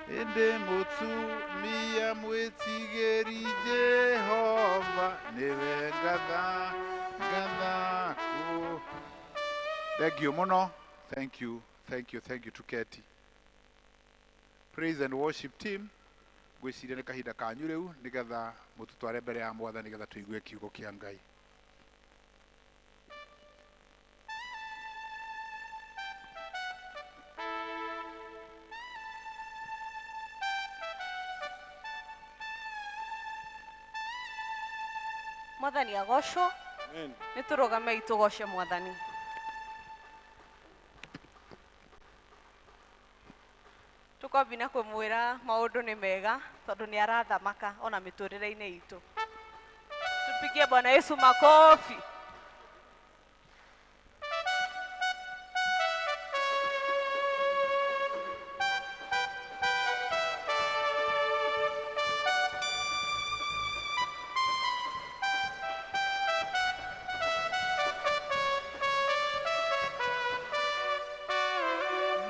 Ĩndĩ mũtumia mwĩtigĩri Jehova nĩwe ngatha ngatha kũ. Thank you mũno. Thank you, thank you, thank you to Keti. Praise and worship team, ngwĩciria nĩ kahinda kanyu rĩu nĩgetha mũtũtware mbere ya Mwathani nĩgetha tũigue kiugo kĩa Ngai. Mwathani agocwo. Nĩ tũrũgamei tũgoce Mwathani. Tũkwambi na kũmwĩra maũndũ nĩ mega tondũ nĩ arathamaka ona mĩtũrĩre-inĩ itũ. Tupigie Bwana Yesu makofi.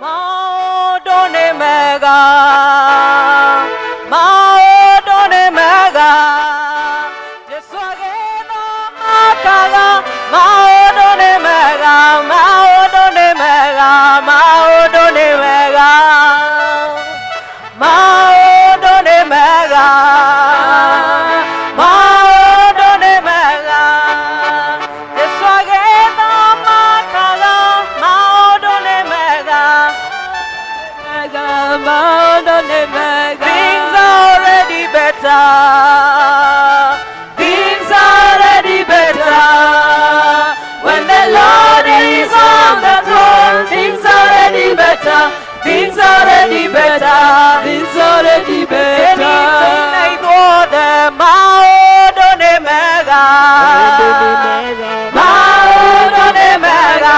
Maũndũ nĩ mega, maũndũ nĩ mega, Jesũ agĩthamakaga. Maũndũ nĩ mega, maũndũ nĩ mega, maũndũ nĩ mega, maũndũ nĩ mega, maũndũ nĩ mega, Jesũ agĩthamakaga. Maũndũ nĩ mega, maũndũ nĩ mega. Things are already better. Things are already better. When the Lord is on the throne, things are already better. Things are already better. Things are already better. Maũndũ nĩ mega, maũndũ nĩ mega,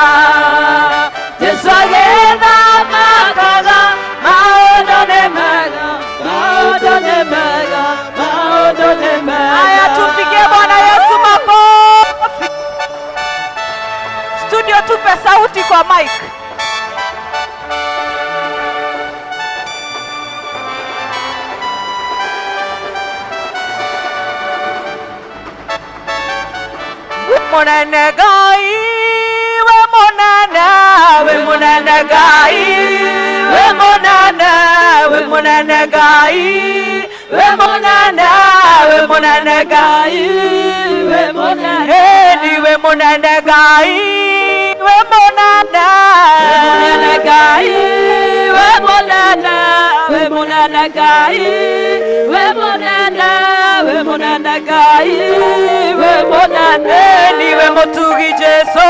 Jesũ agĩthamakaga. Maũndũ nĩ mega, maũndũ nĩ mega, maũndũ nĩ mega. Haya, tupigie Bwana Yesu makofi. Studio tupe sauti kwa mic. Munene Ngai, we munene, we munene Ngai, we munene, we munene Ngai, we munene, we munene Ngai, we munene, we munene Ngai, we munene, we munene Ngai, we munene, we munene Ngai, we munene, we munene Ngai, we munene, we mutugi Jesu,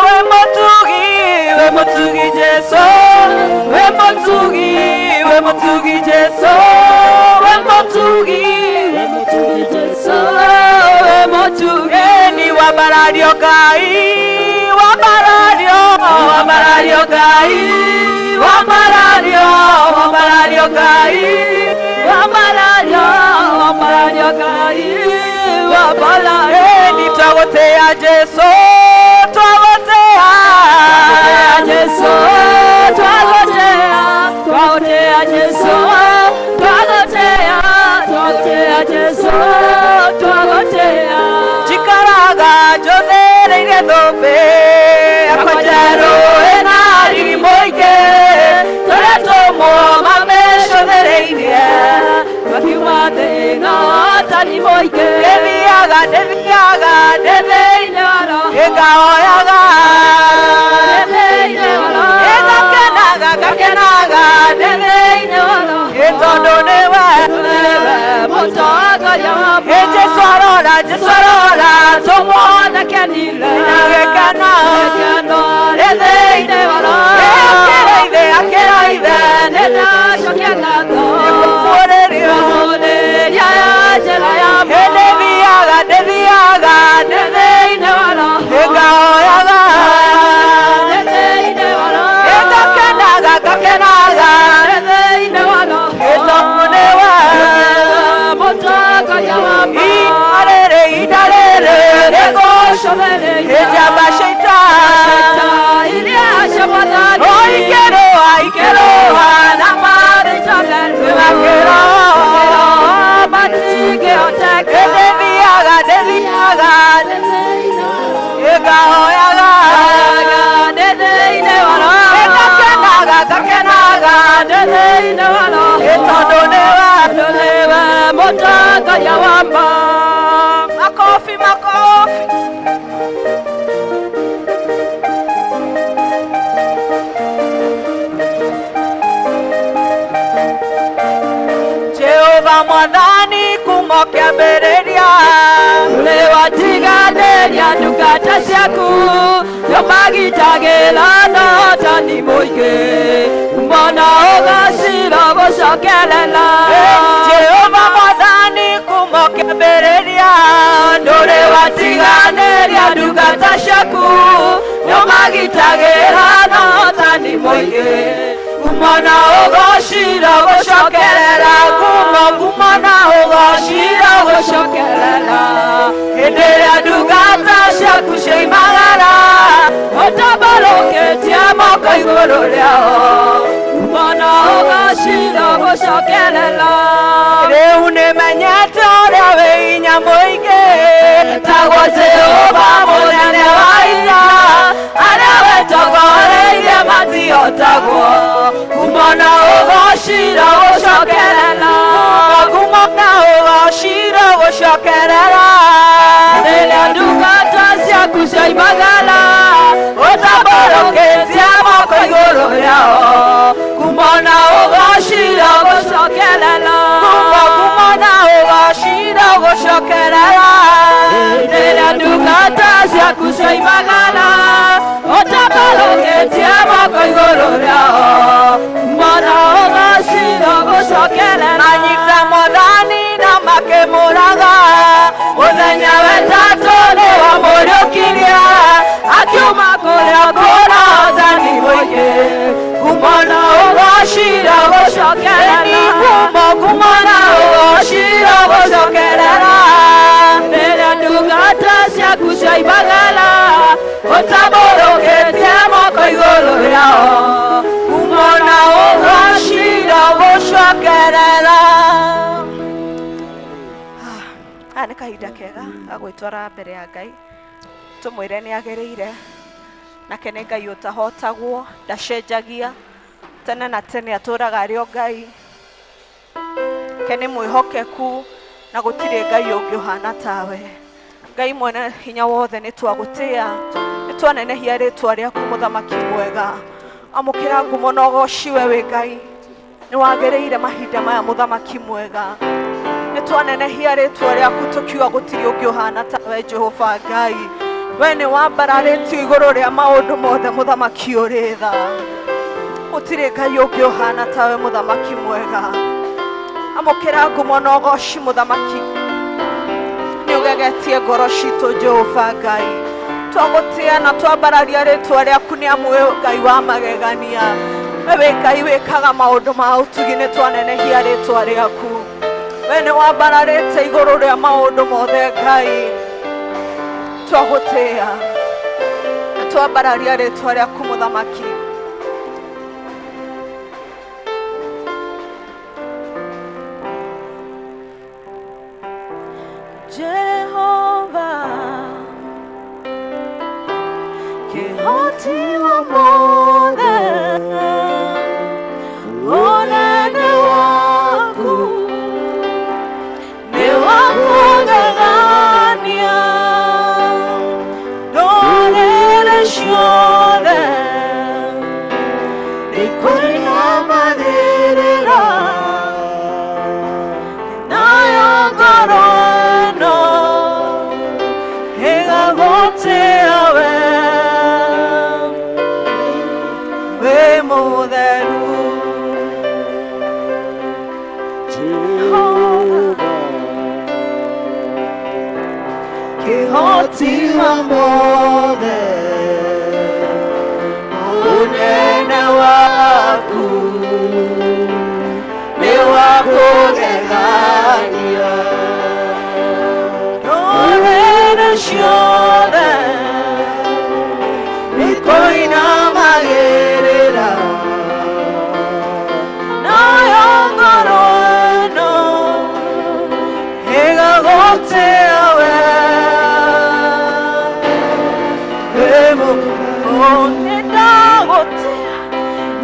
we mutugi Jesu, we mutugi Jesu, we mutugi Jesu, we mutugi, ni wabarario Ngai, wabarario, wabarario Ngai, wabarario, wabarario Ngai, wabarario, wabarario Ngai, wabarario, ni twagotea Jesu, twagotea Jesu, twagotea, twagotea Jesu, twagotea, twagotea Jesu, twagotea. Jikaraga njothereire thũmbĩ yakwa njerũ ĩna riri mũingĩ, tũrĩa tũmwo mamĩcũthĩrĩirie makiuma thĩna tani mũingĩ. Ndĩthiaga, ndĩthiaga, ndĩthĩinĩ wa roho, ĩngahoyaga, ndĩthĩinĩ wa roho, ĩngakenaga, ngakenaga, ndĩthĩinĩ wa roho, ĩ tondũ nĩwe, nĩwe mũtongoria wakwa. Ĩ Jesũ arora, Jesũ arora, tũmuonekanire na gĩkeno, gĩkeno, ndĩthĩinĩ wa roho, ĩ akĩra ithe, akĩra ithe, nĩndacokia ngatho, nĩngũkuũrĩria, ngũkuũrĩria njĩra ya ma. Ĩ ndĩthiaga, ndĩthiaga, ndĩthĩinĩ wa roho, ĩngahoyaga, ndĩthĩinĩ wa roho, ĩ ngakenaga, ngakenaga, ndĩthĩinĩ wa roho, ĩ tondũ nĩwe mũtongoria wakwa. Ihinda rĩrĩ, ihinda rĩrĩ, nĩngũcũthĩrĩria njamba cia ita iria cia Mwathani, o ikĩrũa, ikĩrũa na marĩcokerio, makĩrũa matingĩhoteka. Ndĩthiaga, ndĩthiaga, ĩngahoyaga, ndĩthĩinĩ wa roho, ĩngakenaga, ngakenaga, ndĩthĩinĩ wa roho, ĩ tondũ nĩwe, nĩwe mũtongoria wa ma. Makofi, makofi. Jehova Mwathani kuma kĩambĩrĩria, ũrĩ watiganĩria ndungata ciaku, nĩũmagitagĩra na ũhotani mũingĩ, mbona ũgacira gũcokerera. Jehova Mwathani kuma kĩambĩrĩria, ndũrĩ watiganĩria ndungata ciaku, nĩũmagitagĩra na ũhotani mũingĩ, kumona ũgocira gũcokerera, kumo kumona ũgocira gũcokerera. Hĩndĩ ĩrĩa ndungata ciaku ciaimagara, ũtambarũkĩtie moko igũrũ rĩao, kumona ũgocira gũcokerera. Rĩu nĩmenyete ũrĩa wĩ hinya mũingĩ, etagwo Jehova mũnene wa ita, arĩa wetongoreirie matihotagwo, kumona ũgocira gũcokerera, kumona ũgocira gũcokerera. Rĩrĩa ndungata ciaku ciaimagara, ũtambarũkĩtie moko igũrũ rĩao, kumona ũgocira gũcokerera, kumona ũgocira gũcokerera. Rĩrĩa ndungata ciaku ciaimagara, ũtambarũkĩtie moko igũrũ rĩao, kumona ũgocira gũcokerera. Manyita Mwathani na makĩmũraga, mũthenya wetatũ nĩwamũriũkirie, akiuma kũrĩa kũna ũhotani mũingĩ, kumona ũgocira gũcokerera, kumo kumona ũgocira gũcokerera. Rĩrĩa ndungata ciaku ciaimagara, ũtambarũkĩtie Kahinda kega ga gwĩtwara mbere ya Ngai tũmwĩre nĩ agĩrĩire nake nĩ Ngai ũtahotagwo ndacenjagia tene na tene atũraga arĩ o Ngai ke nĩ mwĩhokeku na gũtirĩ Ngai ũngĩ ũhana tawe. Ngai mwene hinya wothe nĩ twagũtĩa nĩ twanenehia rĩtwa rĩaku mũthamaki mwega amũkĩra ngumo na ũgoci we wĩ Ngai nĩ wagĩrĩire mahinda maya mũthamaki mwega nĩ twanenehia rĩtwa rĩaku tũkiuga gũtirĩ ũngĩ ũhana tawe Jehova Ngai we nĩ wambararĩtio igũrũ rĩa maũndũ mothe mũthamaki ũrĩ tha gũtirĩ Ngai ũngĩ ũhana tawe mũthamaki mwega amũkĩra ngumo na ũgoci mũthamaki nĩ ũgegetie ngoro citũ Jehova Ngai twagũtĩa na twambararia rĩtwa rĩaku nĩ amu wĩ Ngai wa magegania we wĩ Ngai wĩkaga maũndũ ma ũtugi nĩ twanenehia rĩtwa rĩaku we nĩ wambararĩte igũrũ rĩa maũndũ mothe Ngai twagũtĩa na twambararia rĩtwa rĩaku mũthamaki. Jehova kĩhoti wa mothe ũnene waku nĩ wa kũgegania ndũrĩrĩ ciothe nĩkũinamagĩrĩra nayo ngoro ĩno ĩgagũtĩa we wĩ mũtheru. Kĩhoti wa mothe ũnene waku nĩ wa kũgegania ndũrĩrĩ ciothe nĩkũinamagĩrĩra nayo ngoro ĩno ĩgagũtĩa we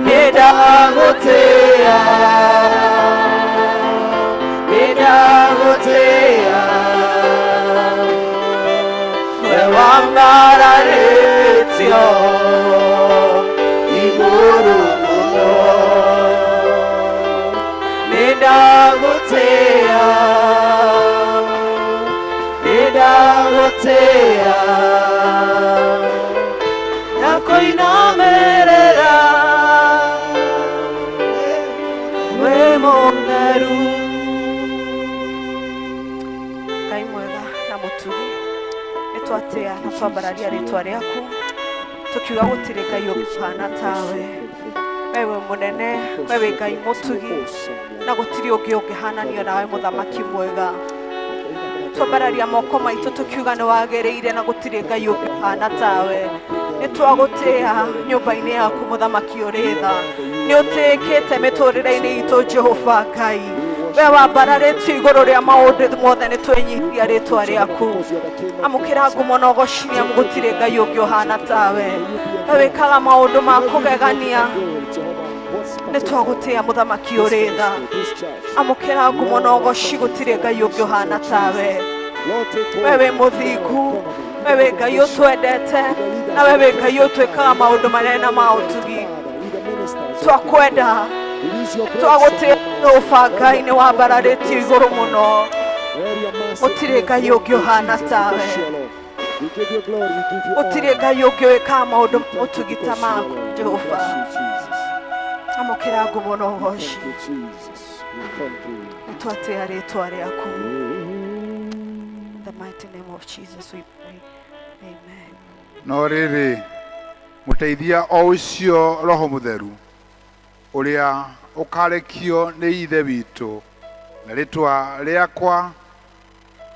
nĩndagũtĩa nĩndagũtĩa we wambararĩtio igũrũ mũno nĩndagũtĩa nĩndagũtĩa nakũinamĩrĩra wĩ mũtheru. Ngai mwega na mũtugi nĩ twatĩa na twambararia rĩtwa rĩaku tũkiuga gũtirĩ Ngai ũngĩ ũhana tawe we wĩ mũnene we wĩ Ngai mũtugi na gũtirĩ ũngĩ ũngĩhananio nawe mũthamaki mwega twambararia moko maitũ tũkiuga nĩ wagĩrĩire na gũtirĩ Ngai ũngĩ ũhana tawe nĩ twagũtĩa nyũmba-inĩ yaku mũthamaki ũrĩ tha nĩ ũtĩĩkĩte mĩtũrĩre-inĩ itũ Jehova Ngai we wambararĩtio igũrũ rĩa maũndũ mothe nĩ twenyihia rĩtwa rĩaku amũkĩra ngumo na ũgoci nĩ amu gũtirĩ Ngai ũngĩ ũhana tawe we wĩkaga maũndũ ma kũgegania nĩ twagũtĩa mũthamaki ũrĩ tha amũkĩra ngumo na ũgoci gũtirĩ Ngai ũngĩ ũhana tawe we wĩ mũthingu we wĩ Ngai ũtwendete na we wĩ Ngai ũtwĩkaga maũndũ manene ma ũtugi twakwenda twagũtĩa Jehova Ngai nĩ wambararĩtio igũrũ mũno gũtirĩ Ngai ũngĩ ũhana tawe gũtirĩ Ngai ũngĩ wĩkaga maũndũ ma ũtugi ta maku Jehova amũkĩra ngumo na ũgoci nĩ twatĩa rĩtwa rĩaku. In the mighty name of Jesus we pray. Amen. No rĩrĩ mũteithia o ũcio Roho Mũtheru ũrĩa ũkarekio nĩ Ithe witũ na rĩtwa rĩakwa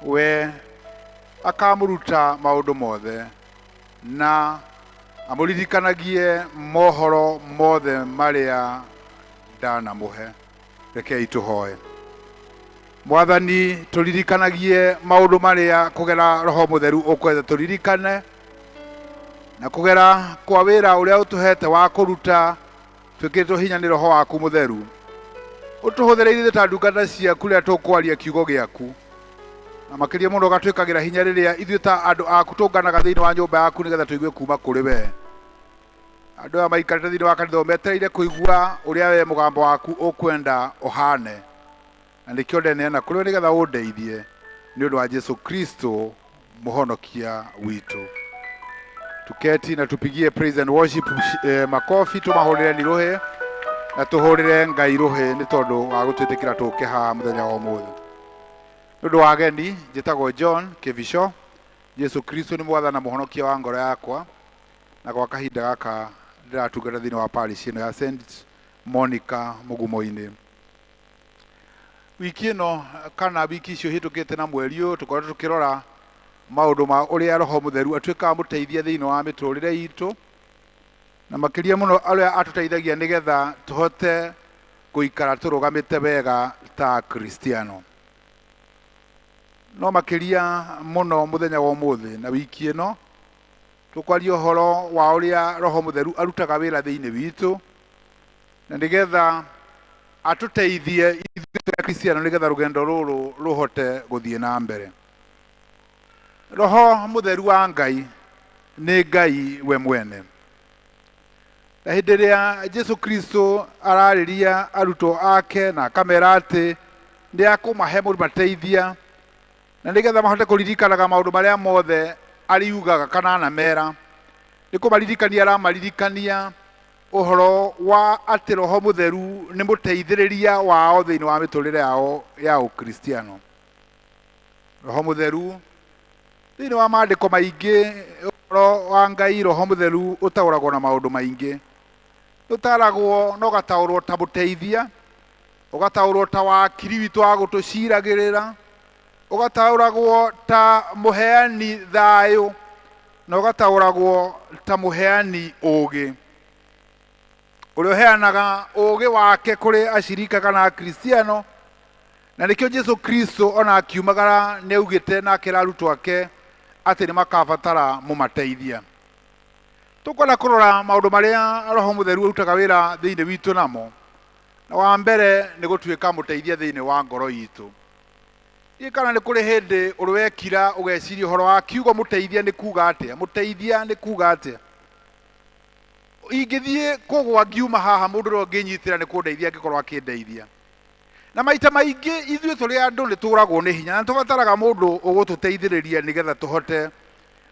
we akamũruta maũndũ mothe na amũririkanagie mohoro mothe marĩa ndanamũhe. Rekei tũhoe. Mwathani tũririkanagie maũndũ marĩa kũgera Roho Mũtheru ũkwenda tũririkane, na kũgera kwa wĩra ũrĩa ũtũhete wa kũruta twĩkĩrĩtwo hinya nĩ Roho waku Mũtheru. Ũtũhũthĩre ithuĩ ta ndungata ciaku rĩrĩa tũkwaria kiugo gĩaku, na makĩria mũno ũgatwĩkagĩra hinya rĩrĩa ithuĩ ta andũ aku tũnganaga thĩinĩ wa nyũmba yaku nĩgetha tũigue kuma kũrĩ we. Andũ aya maikarĩte thĩinĩ wa kanitha metereire kũigua ũrĩa we mũgambo waku ũkwenda ũhane, na nĩkĩo ndeneana kũrĩ we nĩgetha ũndeithie nĩ ũndũ wa Jesu Kristo mũhonokia witũ. Tuketi na tupigie praise and worship makofi, tũmahũrĩre ni rũhĩ na tũhũrĩre Ngai rũhĩ nĩ tondũ wa gũtwĩtĩkĩra tũke haha mũthenya wa ũmũthĩ. Nĩ ũndũ wa ageni, njĩtagwo John Kĩbico. Jesu Kristo nĩ mwathani na mũhonokia wa ngoro yakwa, na gwa kahinda gaka ndĩratungata thĩinĩ wa parish ĩno ya St Monica Mũgumo-inĩ. Wiki ĩno kana wiki icio hĩtũkĩte na mweri ũyũ tũkoretwo tũkĩrora maũndũ ma ũrĩa Roho Mũtheru atuĩkaga mũteithia thĩinĩ wa mĩtũrĩre itũ, na makĩria mũno ũrĩa atũteithagia nĩgetha tũhote gũikara tũrũgamĩte wega ta Kristiano. No makĩria mũno mũthenya wa ũmũthĩ na wiki ĩno tũkwaria ũhoro wa ũrĩa Roho Mũtheru arutaga wĩra thĩinĩ witũ, na nĩgetha atũteithie ithuĩ Akristiano nĩgetha rũgendo rũrũ rũhote gũthiĩ na mbere. Roho Mũtheru wa Ngai nĩ Ngai we mwene. Na hĩndĩ ĩrĩa Jesu Kristo ararĩria arutwo ake na akamera atĩ nĩ akũmahe mũmateithia, na nĩgetha mahote kũririkanaga maũndũ marĩa mothe ariugaga kana anamera, nĩ kũmaririkania aramaririkania ũhoro wa atĩ Roho Mũtheru nĩ mũteithĩrĩria wao thĩinĩ wa mĩtũrĩre yao ya Ũkristiano. Roho Mũtheru thĩinĩ wa maandĩko maingĩ, ũhoro wa Ngai Roho Mũtheru ũtaũragwo na maũndũ maingĩ. Ũtaragwo na ũgataũrwo ta mũteithia, ũgataũrwo ta wakiri witũ wa gũtũciragĩrĩra, ũgataũragwo ta mũheani thayũ, na ũgataũragwo ta mũheani ũũgĩ, ũrĩa ũheanaga ũũgĩ wake kũrĩ acirika kana Akristiano. Na nĩkĩo Jesu Kristo ona akiumagara nĩ augĩte na akĩra arutwo ake atĩ nĩ makabatara mũmateithia. Tũkwenda kũrora maũndũ marĩa Roho Mũtheru arutaga wĩra thĩinĩ witũ namo, na wa mbere nĩ gũtuĩka mũteithia thĩinĩ wa ngoro itũ. Ndiũĩ kana nĩ kũrĩ hĩndĩ ũrĩ wekira ũgeciria ũhoro wa kiugo mũteithia nĩ kuga atĩa, mũteithia nĩ kuga atĩa. Ingĩthiĩ kũgwa ngiuma haha mũndũ ũrĩa ũngĩnyitĩra nĩ kũndeithia angĩkorwo akĩndeithia. Na maita maingĩ ithuĩ tũrĩ andũ nĩ tũragwo nĩ hinya, na nĩ tũbataraga mũndũ ũgũtũteithĩrĩria nĩgetha tũhote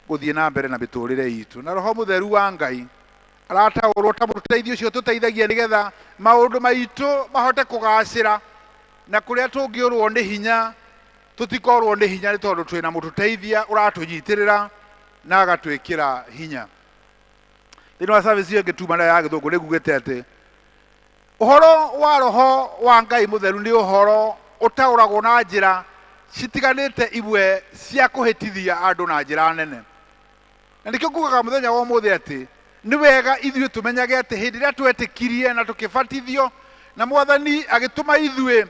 gũthiĩ na mbere na mĩtũrĩre itũ. Na Roho Mũtheru wa Ngai arataũrwo ta mũteithio ũcio ũtũteithagia nĩgetha maũndũ maitũ mahote kũgacĩra, na kũrĩa tũngĩũrwo nĩ hinya tũtikorwo nĩ hinya nĩ tondũ twĩna mũtũteithia ũratũnyitĩrĩra na agatwĩkĩra hinya. Thĩinĩ wa service ĩyo ĩngĩ tuma nayo ya gĩthũngũ nĩ ngugĩte atĩ ũhoro wa Roho wa Ngai Mũtheru nĩ ũhoro ũtaũragwo na njĩra citiganĩte imwe cia kũhĩtithia andũ na njĩra nene. Na nĩkĩo ngugaga mũthenya wa ũmũthĩ atĩ nĩ wega ithuĩ tũmenyage atĩ hĩndĩ ĩrĩa twetĩkirie na tũkĩbatithio na Mwathani agĩtũma ithuĩ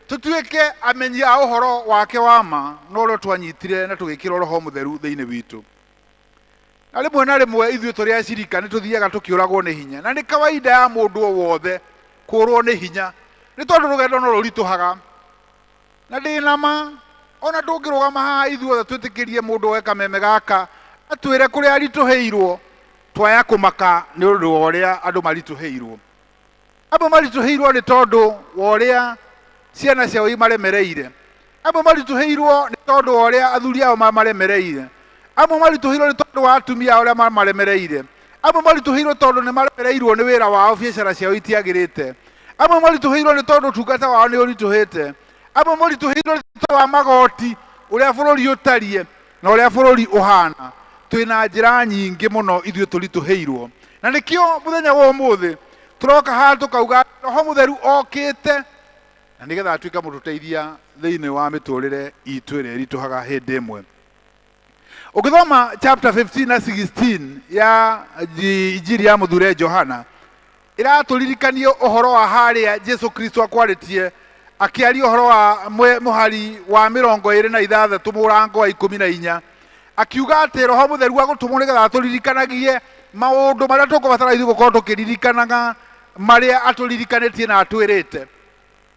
tũtuĩke amenyi a ũhoro wake wa ma, no ũrĩa twanyitire na tũgĩkĩrwo Roho Mũtheru thĩinĩ witũ. Na rĩmwe na rĩmwe ithuĩ tũrĩ acirika nĩ tũthiaga tũkĩũragwo nĩ hinya, na nĩ kawaida ya mũndũ o wothe kũũrwo nĩ hinya nĩ tondũ rũgendo no rũritũhaga. Na ndĩ na ma ona ndũngĩrũgama haha ithuothe twĩtĩkĩrie mũndũ oe kameme gaka atwĩre kũrĩa aritũhĩirwo, twaya kũmaka nĩ ũndũ wa ũrĩa andũ maritũhĩirwo. Amwe maritũhĩirwo nĩ tondũ wa ũrĩa ciana ciao imaremereire, amwe maritũhĩirwo nĩ tondũ wa ũrĩa athuri ao mamaremereire, amwe maritũhĩirwo nĩ tondũ wa atumia ao ũrĩa mamaremereire, amwe maritũhĩirwo tondũ nĩ maremereirwo nĩ wĩra wao, biacara ciao itiagĩrĩte, amwe maritũhĩirwo nĩ tondũ ũtungata wao nĩ ũritũhĩte, amwe maritũhĩirwo nĩ tondũ wa magoti, ũrĩa bũrũri ũtariĩ na ũrĩa bũrũri ũhana. Twĩna njĩra nyingĩ mũno ithuĩ tũritũhĩirwo, na nĩkĩo mũthenya wa ũmũthĩ tũroka haha tũkauga Roho Mũtheru okĩte na nĩgetha atuĩke mũtũteithia thĩinĩ wa mĩtũrĩre itũ ĩrĩa ĩritũhaga hĩndĩ ĩmwe. Ũngĩthoma chapter 15 na 16 ya Injiri ya Mũthure Johana, ĩratũririkania ũhoro wa harĩa Jesu Kristo akwarĩtie Akĩaria ũhoro wa mũhari wa 26 mũrango wa 14, akiuga atĩ Roho Mũtheru agũtũmwo nĩgetha atũririkanagie maũndũ marĩa tũkũbatara ithuĩ gũkorwo tũkĩririkanaga marĩa atũririkanĩtie na atwĩrĩte.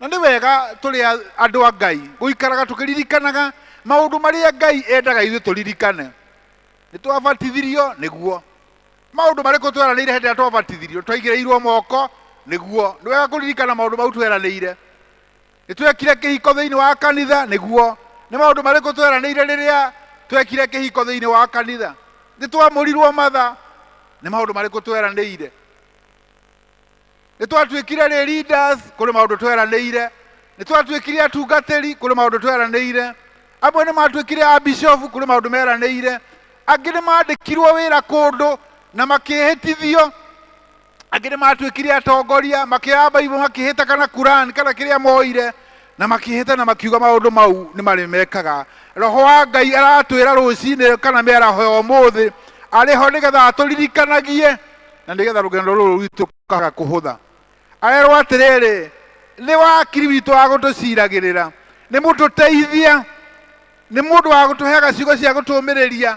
Na nĩ wega tũrĩ andũ a Ngai gũikaraga tũkĩririkanaga maũndũ marĩa Ngai endaga ithuĩ tũririkane. Nĩ twabatithirio nĩguo, maũndũ marĩkũ tweranĩire hĩndĩ ĩrĩa twabatithirio? Twaigĩrĩirwo moko nĩguo, nĩ wega kũririkana maũndũ mau tweranĩire. Nĩ twekire kĩhiko thĩinĩ wa kanitha nĩguo, nĩ maũndũ marĩkũ tweranĩire rĩrĩa twekire kĩhiko thĩinĩ wa kanitha? Nĩ twamũrirwo matha, nĩ maũndũ marĩkũ tweranĩire? Nĩ twatuĩkire rĩ leaders, kũrĩ maũndũ tweranĩire. Nĩ twatuĩkire atungatĩri, kũrĩ maũndũ tweranĩire. Amwe nĩ matuĩkire a bishop, kũrĩ maũndũ meranĩire. Angĩ nĩ mandĩkirwo wĩra kũndũ na makĩhĩtithio. Angĩ nĩ matuĩkire atongoria, makĩoya Bible makĩhĩta kana Quran kana kĩrĩa moire na makĩhĩta na makiuga maũndũ mau nĩ marĩ mekaga. Roho wa Ngai aratwĩra rũcinĩ kana mĩaraho ya ũmũthĩ arĩ ho nĩgetha atũririkanagie na nĩgetha rũgendo rũrũ rwitũ rũkaga kũhũtha. Arerwo atĩrĩrĩ, nĩ wakiri witũ wa gũtũciragĩrĩra, nĩ mũtũteithia, nĩ mũndũ wa gũtũheaga ciugo cia gũtũũmĩrĩria.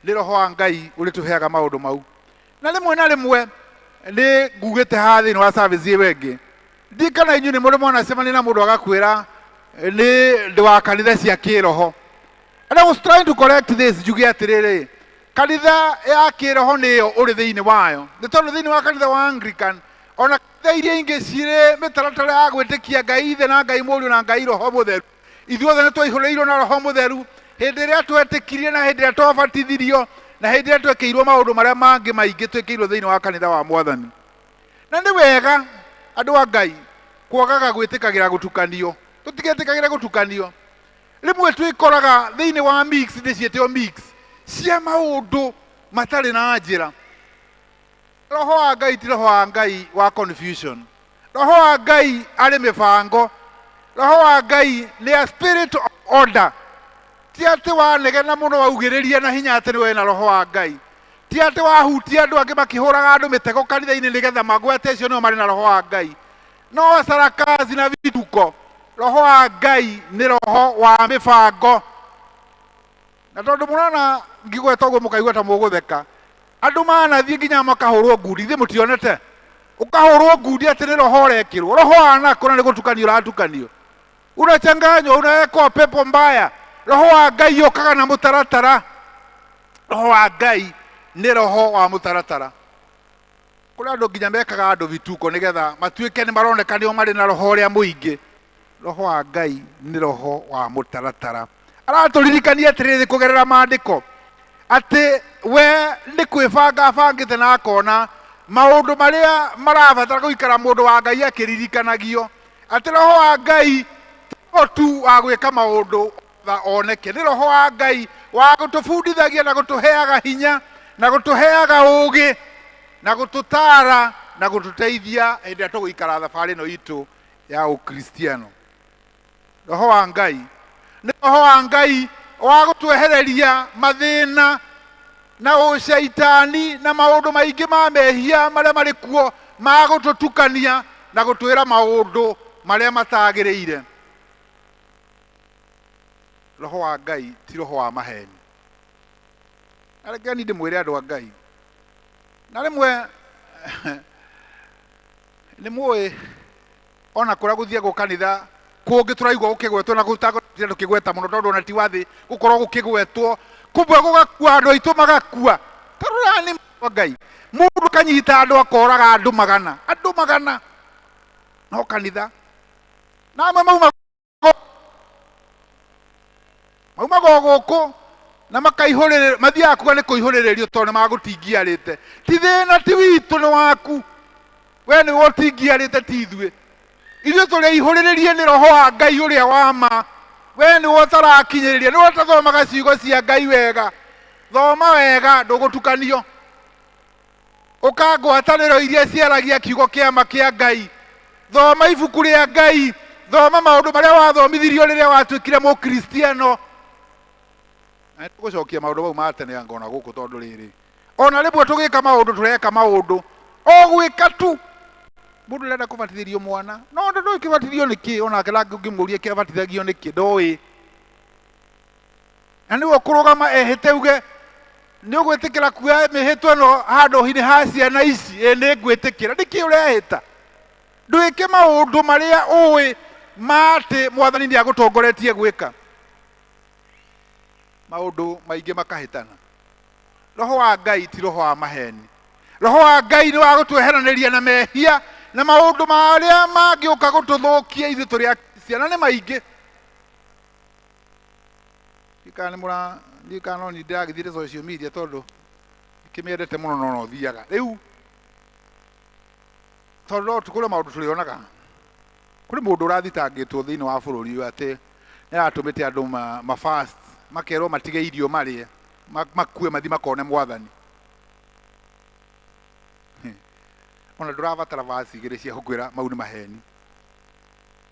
Nĩ Roho wa Ngai ũrĩtũheaga maũndũ mau. Na rĩmwe na rĩmwe nĩ ngugĩte haha thĩinĩ wa service ĩyo ĩngĩ, ndirikana inyuĩ nĩ mũrĩ mwanacemania na mũndũ agakwĩra nĩ ndĩ wa kanitha cia kĩroho. And I was trying to correct this, njuge atĩrĩrĩ, kanitha ya kĩroho nĩyo ũrĩ thĩinĩ wayo, nĩ tondũ thĩinĩ wa kanitha wa Anglican ona kanitha iria ingĩ cirĩ mĩtaratara ya gwĩtĩkia Ngai Ithe na Ngai Mũriũ na Ngai Roho Mũtheru, ithuothe nĩ twaihũrĩirwo na Roho Mũtheru hĩndĩ ĩrĩa twetĩkirie na hĩndĩ ĩrĩa twabatithirio na hĩndĩ ĩrĩa twekĩirwo maũndũ marĩa mangĩ maingĩ twĩkĩirwo thĩinĩ wa kanitha wa Mwathani. Na nĩ wega andũ a Ngai kwagaga gwĩtĩkagĩra gũtukanio, tũtigetĩkagĩre gũtukanio. Rĩmwe twĩkoraga thĩinĩ wa mix, ndĩciĩte o mix cia maũndũ matarĩ na njĩra. Roho wa Ngai ti roho wa Ngai wa confusion. Roho wa Ngai arĩ mĩbango. Roho wa Ngai nĩ a spirit of order. Ti atĩ wanegena mũno waugĩrĩria na hinya atĩ nĩwe wĩna roho wa Ngai. Ti atĩ wahutia andũ angĩ makĩhũraga andũ mĩtego kanitha-inĩ nĩgetha magwete acio nĩo marĩ na roho wa Ngai. No sarakazi na vituko. Roho wa Ngai nĩ roho wa mĩbango. Na tondũ mũrona ngĩgweta ũguo mũkaigua ta mũgũtheka, andũ manathiĩ nginya makahũrwo ngundi, ithuĩ mũtionete? Ũkahũrwo ngundi atĩ nĩ roho ũrekĩrwo. Roho wa nako na nĩ gũtukanio ũratukanio, unachanganywa, unawekwa pepo mbaya. Roho wa Ngai ũkaga na mũtaratara. Roho wa Ngai nĩ roho wa mũtaratara. Kũrĩ andũ nginya mekaga andũ vituko nĩgetha matuĩke nĩ maroneka nĩo marĩ na roho ũrĩa mũingĩ. Roho wa Ngai nĩ roho wa mũtaratara. Aratũririkania atĩrĩrĩ kũgerera maandĩko atĩ we nĩ kwĩbanga abangĩte na akona maũndũ marĩa marabatara gũikara mũndũ wa Ngai akĩririkanagio, atĩ roho wa Ngai ti roho tu wa gwĩka maũndũ oneke, nĩ roho wa Ngai wa gũtũbundithagia na gũtũheaga hinya na gũtũheaga ũũgĩ na gũtũtaara na gũtũteithia hĩndĩ ĩrĩa tũgũikara thabarĩ ĩno itũ ya ũkristiano. Roho wa Ngai nĩ roho wa Ngai wa gũtwehereria mathĩna na ũcaitani na maũndũ maingĩ ma mehia marĩa marĩ kuo ma gũtũtukania na gũtwĩra maũndũ marĩa matagĩrĩire. Roho wa Ngai ti roho wa maheni. Na reke niĩ ndĩmwĩre andũ a Ngai, na rĩmwe nĩ mũĩ ona kũrĩa gũthiagwo kanitha kũngĩ tũraigua gũkĩgwetwo na gũtagũtinda tũkĩgweta mũno tondũ ona ti wa thĩ gũkorwo gũkĩgwetwo, kũmwe gũgakua andũ aitũ magakua. Tarora nĩ wa Ngai, mũndũ akanyita andũ akoraga andũ magana, andũ magana no kanitha. Na amwe maumaga o gũkũ na makaihũrĩrĩrio, mathiaga kuga nĩ kũihũrĩrĩrio tondũ nĩ magũtingiarĩte. Ti thĩna ti witũ, nĩ waku we, nĩwe ũtingiarĩte, ti ithuĩ. Ithuĩ tũrĩihũrĩrĩrie nĩ roho wa Ngai ũrĩa wa ma. We nĩwe ũtarakinyĩrĩria, nĩwe ũtathomaga ciugo cia Ngai wega. Thoma wega, ndũgũtukanio. Ũka ngwatanĩro iria ciaragia kiugo kĩa ma kĩa Ngai. Thoma ibuku rĩa Ngai, thoma maũndũ marĩa wathomithirio rĩrĩa watuĩkire mũkristiano. Na nĩtũgũcokia maũndũ mau ma tene anga ona gũkũ, tondũ rĩrĩ ona rĩmwe tũgĩka maũndũ tũreka maũndũ o gwĩka tu. Mũndũ arenda kũbatithĩrio mwana, no ũndũ Ndũĩ kĩbatithio nĩ kĩ, onake ũngĩmũria kĩbatithagio nĩ kĩ, ndoĩ. Na nĩwe ũkũrũgama ehĩte uge nĩ ũgwĩtĩkĩra kuoya mĩhĩtwa ĩno handũ-inĩ ha ciana ici, ĩ nĩ ngwĩtĩkĩra. Nĩkĩ ũrehĩta? Ndwĩke maũndũ marĩa ũĩ ma atĩ mwathani nĩ agũtongoretie gwĩka. Maũndũ maingĩ makahĩtana. Roho wa Ngai ti roho wa maheni. Roho wa Ngai nĩ wa gũtweheranĩria na mehia na maũndũ marĩa mangĩũka gũtũthũkia ithuĩ tũrĩ Akristiano nĩ maingĩ. Ndikana nĩ mũra ndikana no nĩ ndĩragĩthiĩte social media tondũ kĩmĩendete mũno no no thiaga. Rĩu tondũ no kũrĩ maũndũ tũrĩonaga. Kũrĩ mũndũ ũrathitangĩtwo thĩinĩ wa bũrũri ũyũ atĩ nĩ aratũmĩte andũ ma fast makerwo matige irio marĩe makue mathi makone mwathani. Ona ndũrabatara verse igĩrĩ cia gũkwĩra mau nĩ maheni.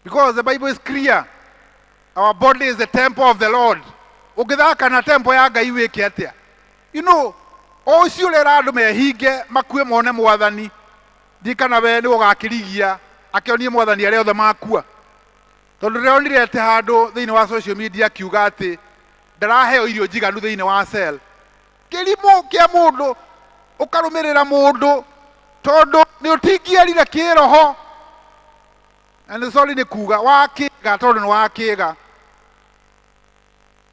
Because the Bible is clear. Our body is the temple of the Lord. Ũngĩthaka na temple ya Ngai wĩke atĩa? You know, o ũcio ũrera andũ mehinge makue mone mwathani, ndikana we nĩ ũgakĩrigia akĩonie mwathani arĩa othe makua. Tondũ ndĩronire atĩ handũ thĩinĩ wa social media akiuga atĩ ndaraheo irio njiganu thĩinĩ wa cell. Kĩrimũ kĩa mũndũ ũkarũmĩrĩra mũndũ tondũ nĩ ũtingĩerire kĩroho. Na nĩ sorry nĩ kuga wakĩga tondũ nĩ wakĩga.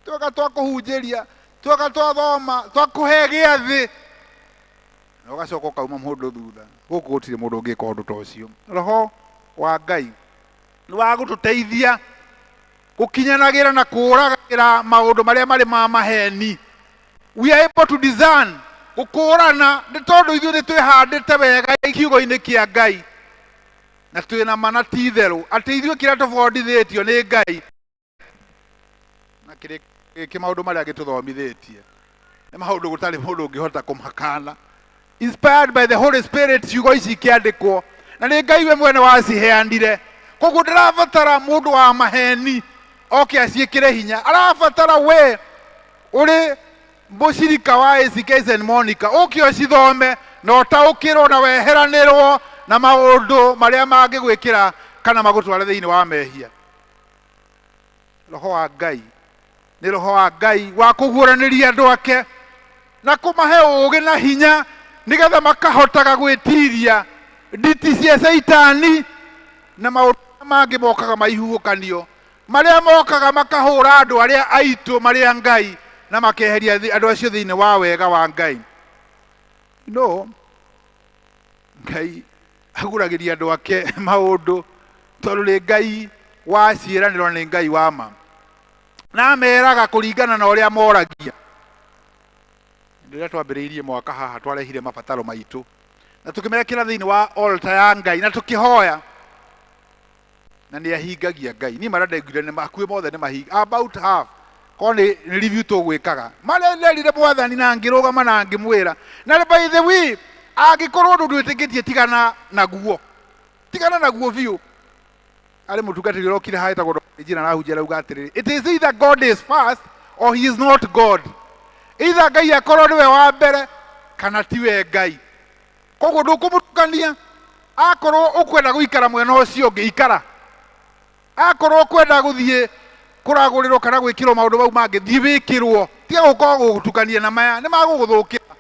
Tweka twakũhunjĩria, tweka twathoma, twakũhe gĩathĩ, na ũgacoka ũkauma mũndũ thutha. Gũkũ gũtirĩ mũndũ ũngĩka ũndũ ta ũcio. Roho wa Ngai nĩ wa gũtũteithia gũkinyanagĩra na kũũragĩra maũndũ marĩa marĩ ma maheni. We are able to discern, gũkũũrana, nĩ tondũ ithuĩ nĩ twĩhandĩte wega kiugo-inĩ kĩa Ngai na twĩna ma na ti itherũ atĩ ithuĩ kĩrĩa tũbundithĩtio nĩ Ngai na kĩrĩ maũndũ marĩa gĩtũthomithĩtie nĩ maũndũ gũtarĩ mũndũ ũngĩhota kũmakana. Inspired by the Holy Spirit ciugo ici ikĩandĩkwo na nĩ Ngai we mwene waciheanire. Koguo ndĩrabatara mũndũ wa maheni oke aciĩkĩre hinya. Arabatara we ũrĩ mũcirika wa ACK St Monica ũke ũcithome na ũtaũkĩrwo na weheranĩrwo na maũndũ marĩa mangĩgwĩkĩra kana magũtware thĩinĩ wa mehia. Roho wa Ngai nĩ roho wa Ngai wa kũguũranĩria andũ ake na kũmahe ũũgĩ na hinya nĩgetha makahotaga gwĩtiria nditi cia Caitani na maũndũ mangĩ mokaga maihuhũkanio marĩa mokaga makahũra andũ arĩa aitũ marĩa Ngai na makeheria andũ acio thĩinĩ wa wega wa Ngai. No Ngai aguragĩria andũ ake maũndũ tondũ nĩ Ngai wa ciĩranĩro, nĩ Ngai wa ma, na ameraga kũringana na ũrĩa moragia. Rĩrĩa twambĩrĩirie mwaka haha twarehire mabataro maitũ na tũkĩmekĩra thĩinĩ wa altar ya Ngai na tũkĩhoya, na nĩ ahingagia Ngai. Niĩ marĩa ndaiguire nĩ hakuhĩ mothe nĩ mahinga, about half korwo nĩ review tũgwĩkaga marĩa nderire mwathani na ngĩrũgama na ngĩmwĩra. Na by the way, angĩkorwo ũndũ ndwĩtĩkĩtie tigana naguo, tigana naguo biũ. Arĩ mũtungatĩri ũrokire haha ĩtagwo Njira arahunjia arauga atĩrĩrĩ, it is either God is first or he is not God. Either Ngai akorwo nĩwe wa mbere kana tiwe Ngai. Koguo ndũkũmũtukania. Akorwo ũkwenda gũikara mwena ũcio ũngĩ, ikara. Akorwo ũkwenda gũthiĩ kũragũrĩrwo kana gwĩkĩrwo maũndũ mau mangĩ, thiĩ wĩkĩrwo. Tiga gũkorwo gũgũtukania na maya, nĩ magũgũthũkĩra.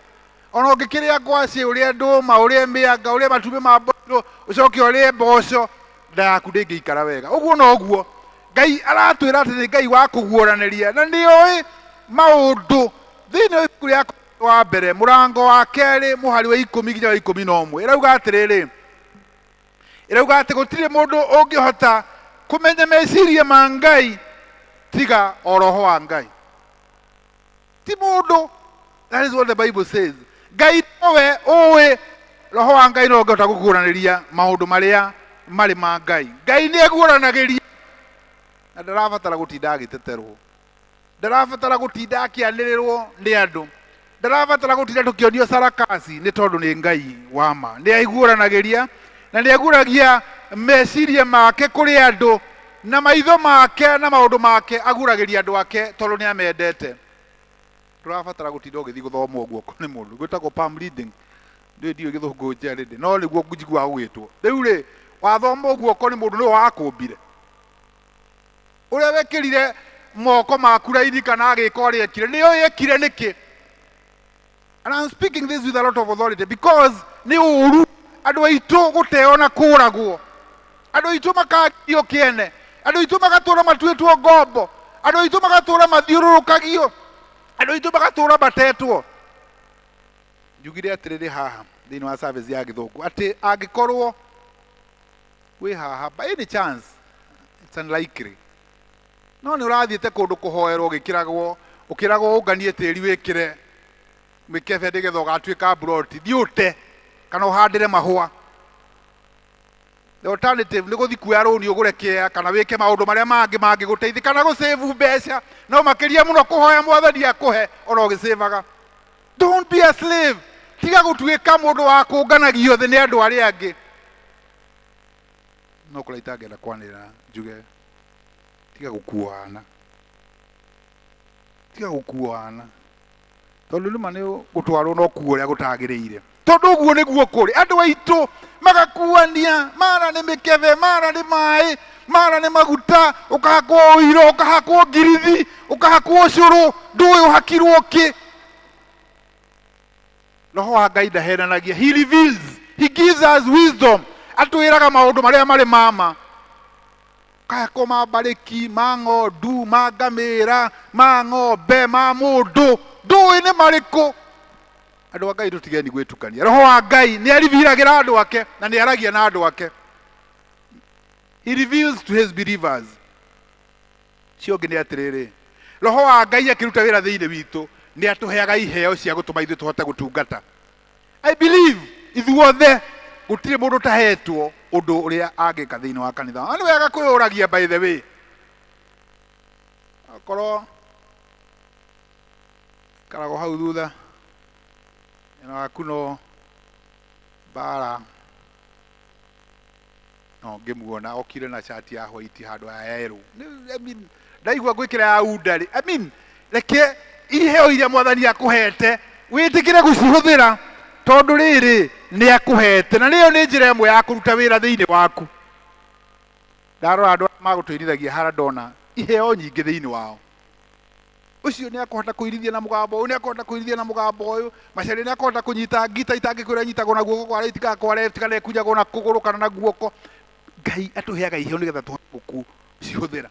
Ona ũngĩkĩrĩa ngwacĩ, ũrĩe ndũma, ũrĩe mĩanga, ũrĩe matumbĩ ma mboco, ũcoke ũrĩe mboco, nda yaku ndĩngĩikara wega. Ũguo noguo Ngai aratwĩra atĩ nĩ Ngai wa kũguũranĩria na nĩ oĩ maũndũ. Thĩinĩ wa ibuku rĩa wa mbere mũrango wa kerĩ mũhari wa 10 nginya wa 11 ĩrauga atĩrĩrĩ, ĩrauga atĩ gũtirĩ mũndũ ũngĩhota kũmenya meciria ma Ngai tiga o roho wa Ngai. Ti mũndũ. That is what the Bible says. Ngai nowe ũĩ, roho wa Ngai no ũngĩhota gũkũranĩria maũndũ marĩa marĩ ma Ngai. Ngai nĩ aguũranagĩria na ndarabatara gũtinda agĩteterwo, ndarabatara gũtinda akĩanĩrĩrwo nĩ andũ, ndarabatara gũtinda tũkĩonio sarakasi, nĩ tondũ nĩ Ngai wa ma. Nĩ aiguũranagĩria na nĩ aguũragia meciria make kũrĩ andũ, na maitho make na maũndũ make aguũragĩria andũ ake tondũ nĩ amendete. Ndũrabatara gũtinda ũgĩthiĩ gũthoma ũguo nĩ mũndũ, gwĩtagwo palm reading. Ndiũĩ gĩthũngũ njarĩndĩ, no nĩguo njiguaga gũgĩtwo. Rĩu rĩ, Wathoma ũguo okorwo nĩ mũndũ nĩwe wakũmbire. Ũrĩa wekĩrire moko maku raini kana agĩka ũrĩa ekire, nĩyo ekire nĩkĩ? And I'm speaking this with a lot of authority because nĩ ũru andũ aitũ gũteo na kũragwo, andũ aitũ makagio kĩene, andũ aitũ magatũra matuĩtwo ngombo, andũ aitũ magatũra mathiũrũrũkagio, andũ aitũ magatũra matetwo. Njugire atĩrĩrĩ haha thĩinĩ wa service ya gĩthũngũ atĩ angĩkorwo wĩ haha by any chance, it's unlikely, no nĩ ũrathiĩte kũndũ kũhoerwo ũgĩkĩragwo ũkĩragwo ũnganie tĩri wĩkĩre mĩkebe nĩgetha ũgatuĩka mburoti, thiĩ ũte kana ũhandĩre mahũa. The alternative nĩ gũthiĩ kuoya rũni ũgũre kĩea kana wĩke maũndũ marĩa mangĩ mangĩgũteithia kana gũsave mbeca, no makĩria mũno kũhoya mwathani akũhe ona ũgĩsavaga. Don't be a slave. Tiga gũtuĩka mũndũ wa kũnganagio thĩ nĩ andũ arĩa angĩ. No kũrĩa itangĩenda kwanĩrĩra njuge tiga gũkuana, tiga gũkuana, tondũ nĩma nĩ gũtwarwo no kuo ũrĩa gũtagĩrĩire, tondũ ũguo nĩguo kũrĩ. Andũ aitũ magakuania, mara nĩ mĩkebe, mara nĩ maĩ, mara nĩ maguta, ũkahakwo ũiro, ũkahakwo ngirithi, ũkahakwo ũcũrũ, ndũĩ ũhakirwo kĩ. Roho wa Ngai ndahenanagia. He reveals, he gives us wisdom. Atwĩraga maũndũ marĩa marĩ mama. Kahakwo ma mbarĩki, ma ng'ondu, ma ngamĩra, ma ng'ombe, ma mũndũ, ndũĩ nĩ marĩkũ. Andũ a Ngai tũtigeni gwĩtukania. Roho wa Ngai nĩ aribiragĩra andũ ake na nĩ aragia na andũ ake. He reveals to his believers. Cio ũngĩ nĩ atĩrĩrĩ, Roho wa Ngai akĩruta wĩra thĩinĩ witũ nĩ atũheaga iheo cia gũtũma ithuĩ tũhote gũtungata. I believe ithuothe gũtirĩ mũndũ ũtahetwo ũndũ ũrĩa angĩka thĩinĩ wa kanitha. Na nĩ wega kwĩyũragia, by the way, akorwo karagwo hau thutha na waku no mbara no ngĩmuona okire na shati ya white handũ ya yerũ. I mean, ndaigua ngwĩkĩra ya unda rĩ, I mean, reke iheo iria mwathani akũhete wĩtĩkĩre gũcihũthĩra, tondũ rĩrĩ nĩ akũhete, na nĩyo nĩ njĩra ĩmwe ya kũruta wĩra thĩinĩ waku. Ndarora andũ arĩa magũtũirithagia hara ndona iheo nyingĩ thĩinĩ wao. Ũcio nĩ akũhota kũirithia na mũgambo ũyũ, nĩ akũhota kũirithia na mũgambo ũyũ, Macharia nĩ akũhota kũnyita ngita itangĩkwĩra nyitagwo na guoko kwa right kana kwa left kana ĩkunyagwo na kũgũrũ kana na guoko. Ngai atũheaga iheo nĩgetha tũhote gũcihũthĩra.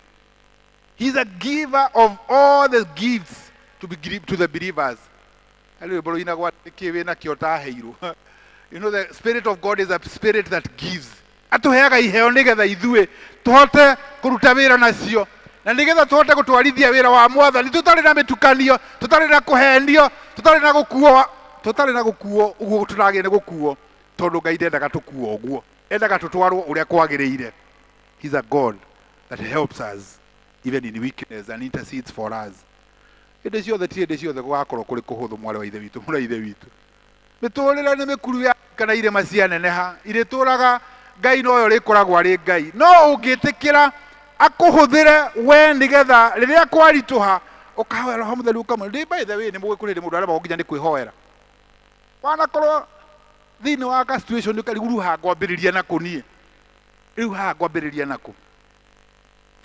He is a giver of all the gifts to be to the believers. Harĩ rwĩmbo rũinagwo atĩ kĩ wĩna kĩo ũtaheirwo. You know, the spirit of God is a spirit that gives. Atũheaga iheo nĩgetha ithuĩ tũhote kũruta wĩra nacio, na nĩgetha tũhote gũtwarithia wĩra wa mwathani tũtarĩ na mĩtukanio, tũtarĩ na kũhenio, tũtarĩ na gũkuo, tũtarĩ na gũkuo ũguo tũragĩrĩire nĩ gũkuo, tondũ Ngai ndendaga tũkuo ũguo, endaga tũtwarwo ũrĩa kwagĩrĩire. He's a God that helps us even in weakness and intercedes for us. Hĩndĩ ciothe ti hĩndĩ ciothe gũgakorwo kũrĩ kũhũthũ, mwarĩ wa ithe witũ, mũrũ wa ithe witũ. Mĩtũrĩre nĩ mĩkuru ya kana irĩma cianeneha, irĩtũraga Ngai noyo rĩkoragwo arĩ Ngai. No ũngĩtĩkĩra akũhũthĩre we nĩgetha rĩrĩa kwaritũha ũkahoya Roho Mũtheru ũkamwĩra. Ndĩ by the way nĩ mũgĩ kũrĩ hĩndĩ mũndũ aremagwo nginya nĩ kwĩhoera. Wanakorwo thĩinĩ wa ka situation ũkarigwo rĩu haha ngwambĩrĩria nakũ niĩ, rĩu haha ngwambĩrĩria nakũ,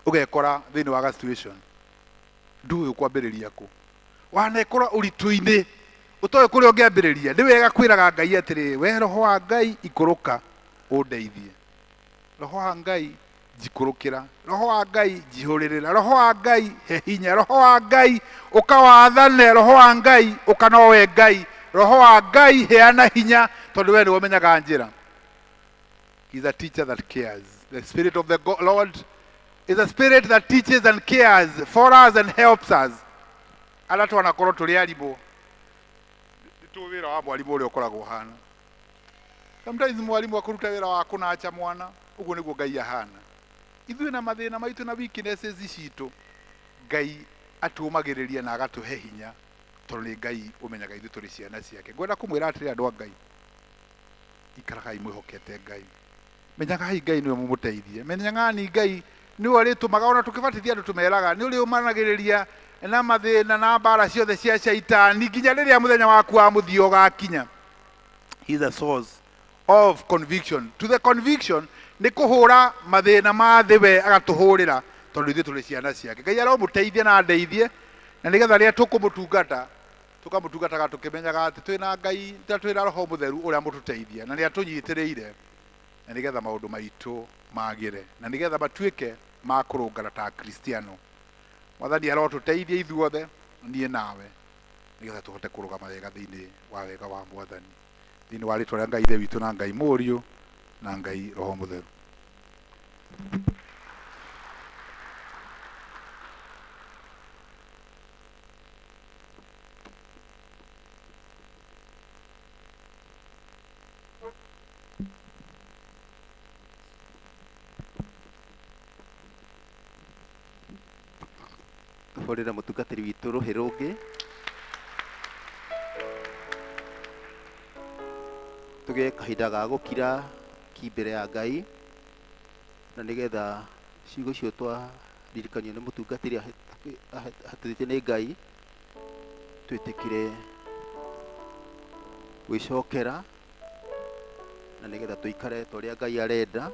ũgekora thĩinĩ wa ka situation ndũĩ ũkwambĩrĩria kũ. Wanekora ũritũ-inĩ ũtoĩ kũrĩa ũngĩambĩrĩria. Nĩ wega kwĩraga Ngai atĩrĩrĩ, we Roho wa Ngai ikũrũka ũndeithie, Roho wa Ngai njikũrũkĩra, Roho wa Ngai njihũrĩrĩra, Roho wa Ngai he hinya, Roho wa Ngai ũkawathane, Roho wa Ngai ũkanowe Ngai, Roho wa Ngai heana hinya, tondũ we nĩwe ũmenyaga njĩra. He is a teacher that cares. The spirit of the Lord is a spirit that teaches and cares for us and helps us. Arĩa twanakorwo tũrĩ arimũ, nĩtũĩ wĩra wa mwarimũ ũrĩa ũkoragwo ũhana. Sometimes mwarimũ akũruta wĩra wa kũnacha mwana, ũguo nĩguo Ngai ahana. Ithuĩ na mathĩna maitũ na weaknesses citũ, Ngai atũũmagĩrĩria na agatũhe hinya, tondũ nĩ Ngai ũmenyaga ithuĩ tũrĩ ciana ciake. Ngwenda kũmwĩra atĩrĩ andũ a Ngai, ikaragai mwĩhokete Ngai, menyagai Ngai nĩwe mũmũteithie, menyagai Ngai nĩwe ũrĩtũmaga ona tũkĩbatithia andũ tũmeraga nĩ ũrĩũmanagĩrĩria na mathĩna na mbara ciothe cia shaitani nginya rĩrĩa mũthenya waku wa mũthia ũgakinya. He is a source Of conviction. To the conviction nĩ kũhũra mathĩna ma thĩ we agatũhũrĩra tondũ ithuĩ tũrĩ ciana ciake. Ngai aromũteithia na andeithie na nĩgetha rĩrĩa tũkũmũtungata tũkamũtungataga tũkĩmenyaga atĩ twĩna Ngai ta twĩna Roho Mũtheru ũrĩa mũtũteithia na nĩ atũnyitĩrĩire na nĩgetha maũndũ maitũ magĩre na nĩgetha matuĩke ma kũrũngana ta Akristiano. Mwathani arotũteithia ithuothe niĩ nawe nĩgetha tũhote kũrũgama wega thĩinĩ wa wega wa Mwathani, thĩinĩ wa rĩtwa rĩa Ngai Ithe witũ na Ngai Mũriũ na Ngai Roho Mũtheru. Tũhũrĩre mũtungatĩri witũ rũhĩ rũngĩ. Tũgĩe kahinda ga gũkira ki mbere ya Ngai na nĩgetha ciugo icio twaririkanio nĩ mũtungatĩri ahetũkĩtio nĩ Ngai twĩtĩkĩre gwĩcokera na nĩgetha tũikare ta ũrĩa Ngai arenda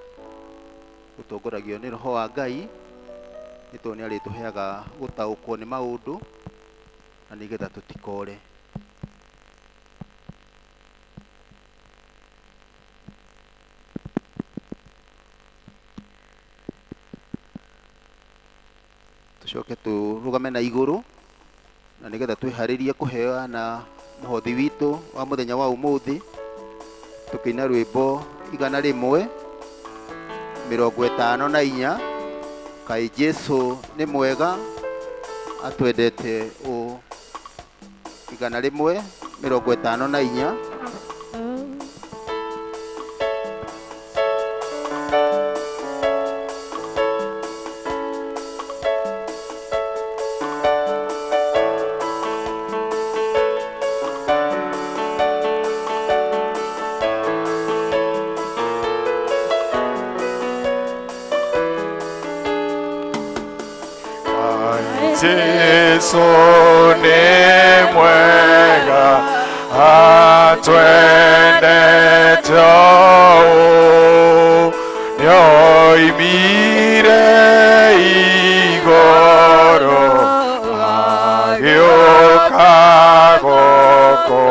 gũtongoragio nĩ Roho wa Ngai nĩ tondũ nĩ arĩtũheaga gũtaũkwo nĩ maũndũ na nĩgetha tũtikore. Tũcoke tũrũgame na igũrũ na nĩgetha twĩharĩrie kũheana mũhothi witũ wa mũthenya wa ũmũthĩ tũkĩina rwĩmbo 154 Kaĩ Jesũ nĩ mwega atwendete ũ. 154. Jesu nĩ mwega atwendete ũũ, nĩoimire igũrũ agĩũka gũkũ,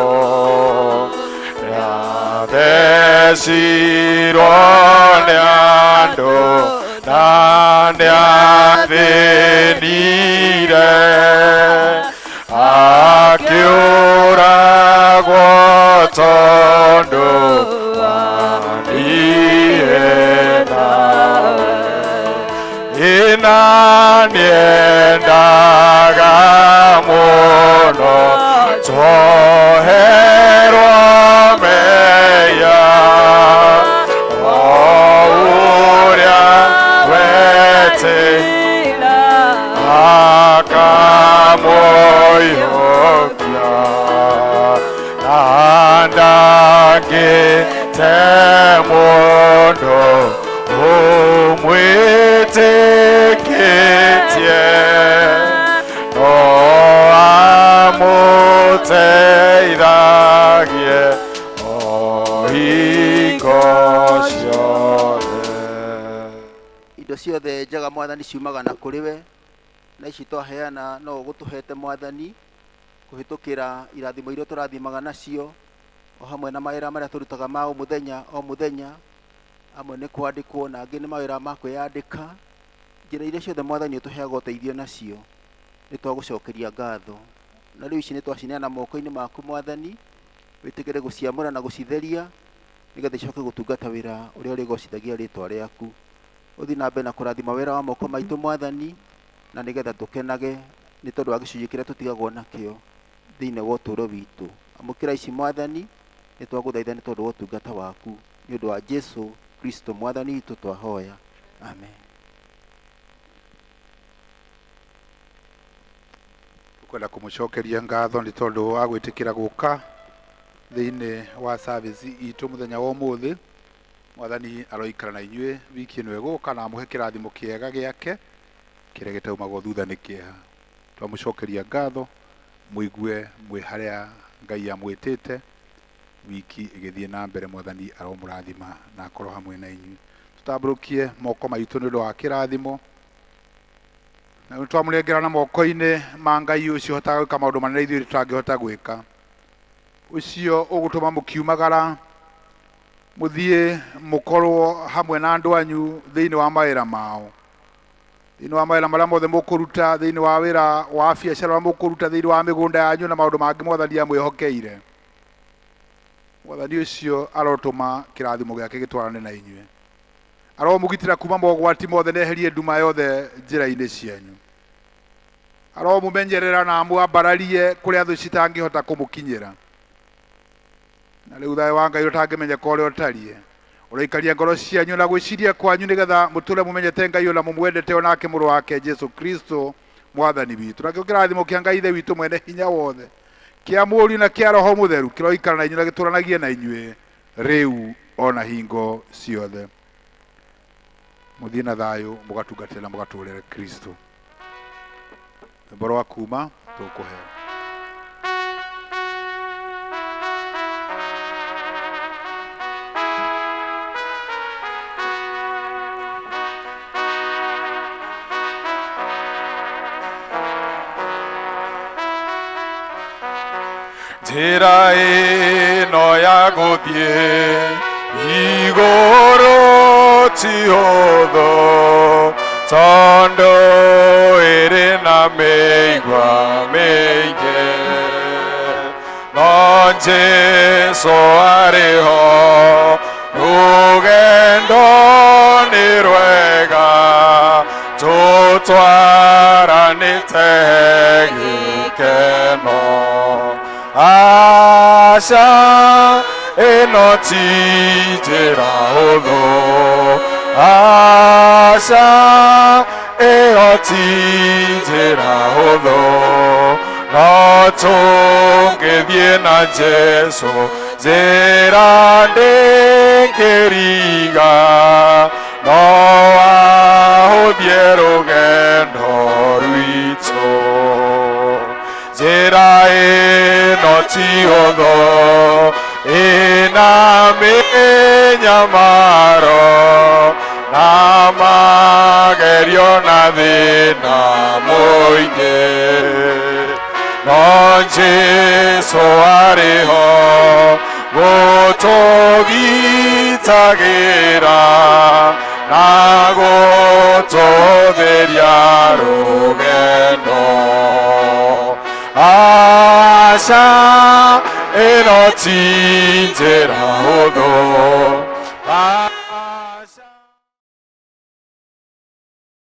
nĩathecirwo nĩ andũ na nĩathĩnire akĩũragwo tondũ wa niĩ nawe. Ĩna nĩendaga mũno njoherwo mehia o ũrĩa wetĩkĩra akamũiyũkia na ndangĩte mũndũ ũmwĩtĩkĩtie no amũteithagie o hingo ciothe. Indo ciothe njega Mwathani ciumaga na kũrĩ we na ici twaheana no ũgũtũhete Mwathani kũhĩtũkĩra irathimo iria tũrathimaga nacio o hamwe na mawĩra marĩa tũrutaga ma o mũthenya o mũthenya, amwe nĩ kwandĩkwo na angĩ nĩ mawĩra ma kwĩyandĩka. Njĩra iria ciothe Mwathani ũtũheaga ũteithio nacio nĩ twagũcokeria ngatho, na rĩu ici nĩ twacineana moko-inĩ maku Mwathani, wĩtĩkĩre gũciamũra na gũcitheria nĩgetha icoke gũtungata wĩra ũrĩa ũrĩgocithagia rĩtwa rĩaku. Ũthiĩ na mbere na kũrathima wĩra wa moko maitũ Mwathani na nĩgetha tũkenage nĩ tondũ wa gĩcunjĩ kĩrĩa tũtigagwo nakĩo thĩinĩ wa ũtũũro witũ. Amũkĩra ici Mwathani, nĩ twagũthaitha nĩ tondũ wa ũtungata waku, nĩ ũndũ wa Jesũ Kristo Mwathani witũ twahoya, amen. Tukwenda kũmũcokeria ngatho nĩ tondũ wa gwĩtĩkĩra gũka thĩinĩ wa service itũ mũthenya wa ũmũthĩ. Mwathani aroikara na inyuĩ wiki ĩno ĩgũka na amũhe kĩrathimo kĩega gĩake kĩrĩa gĩtaumagwo thutha nĩ kĩeha. Twamũcokeria ngatho, mũigue mwĩ harĩa Ngai amwĩtĩte Wiki ĩgĩthiĩ na mbere, Mwathani aromũrathima na akorwo hamwe na inyuĩ. Tũtambũrũkie moko maitũ nĩ ũndũ wa kĩrathimo, na nĩ twamũnengera na moko-inĩ ma Ngai ũcio ũhotaga gwĩka maũndũ manene ithuĩ tũtangĩhota gwĩka, ũcio ũgũtũma mũkiumagara mũthiĩ mũkorwo hamwe na andũ anyu thĩinĩ wa mawĩra mao, thĩinĩ wa mawĩra marĩa mothe mũkũruta, thĩinĩ wa wĩra wa biacara ũrĩa mũkũruta, thĩinĩ wa mĩgũnda yanyu na maũndũ mangĩ Mwathani amwĩhokeire. Mwathani ũcio arotũma kĩrathimo gĩake gĩtwarane na inyuĩ, aromũgitĩra kuma mogwati mothe na eherie nduma yothe njĩra-inĩ cianyu, aromũmenyerera na amwambararie kũrĩa thũ citangĩhota kũmũkinyĩra. Na rĩu thayũ wa Ngai ũtangĩmenyeka ũrĩa ũtariĩ ũroikaria ngoro cianyu na gwĩciria kwanyu, nĩgetha mũtũre mũmenyete Ngai ona mũmwendete, onake mũrũ wake Jesu Kristo Mwathani witũ. Nakĩo kĩrathimo kĩa Ngai Ithe witũ mwene hinya wothe, kĩa Mũriũ na kĩa Roho Mũtheru kĩroikara na inyuĩ na gĩtũranagie na inyuĩ rĩu ona hingo ciothe. Mũthiĩ na thayũ, mũgatungatĩre na mũgatũũrĩre Kristo. Rwĩmbo rwa kuma tũkũheo. Njĩra ĩno ya gũthiĩ igũrũ ti hũthũ, tondũ ĩrĩ na mĩigua mĩingĩ, no Jesũ arĩ ho, rũgendo nĩ rwega, tũtwaranĩte gĩkeno. Aca ĩno ti njĩra hũthũ, aca ĩyo ti njĩra hũthũ, no tũngĩthiĩ na Jesũ njĩra ndĩngĩriga, no ahũthie rũgendo rwitũ. Njĩra ĩno ti hũthũ, ĩna mĩnyamaro na magerio na thĩna mũingĩ, no Jesũ arĩ ho gũtũgitagĩra na gũtũtheria rũgendo. Aca ĩno ti njĩra hũthũ,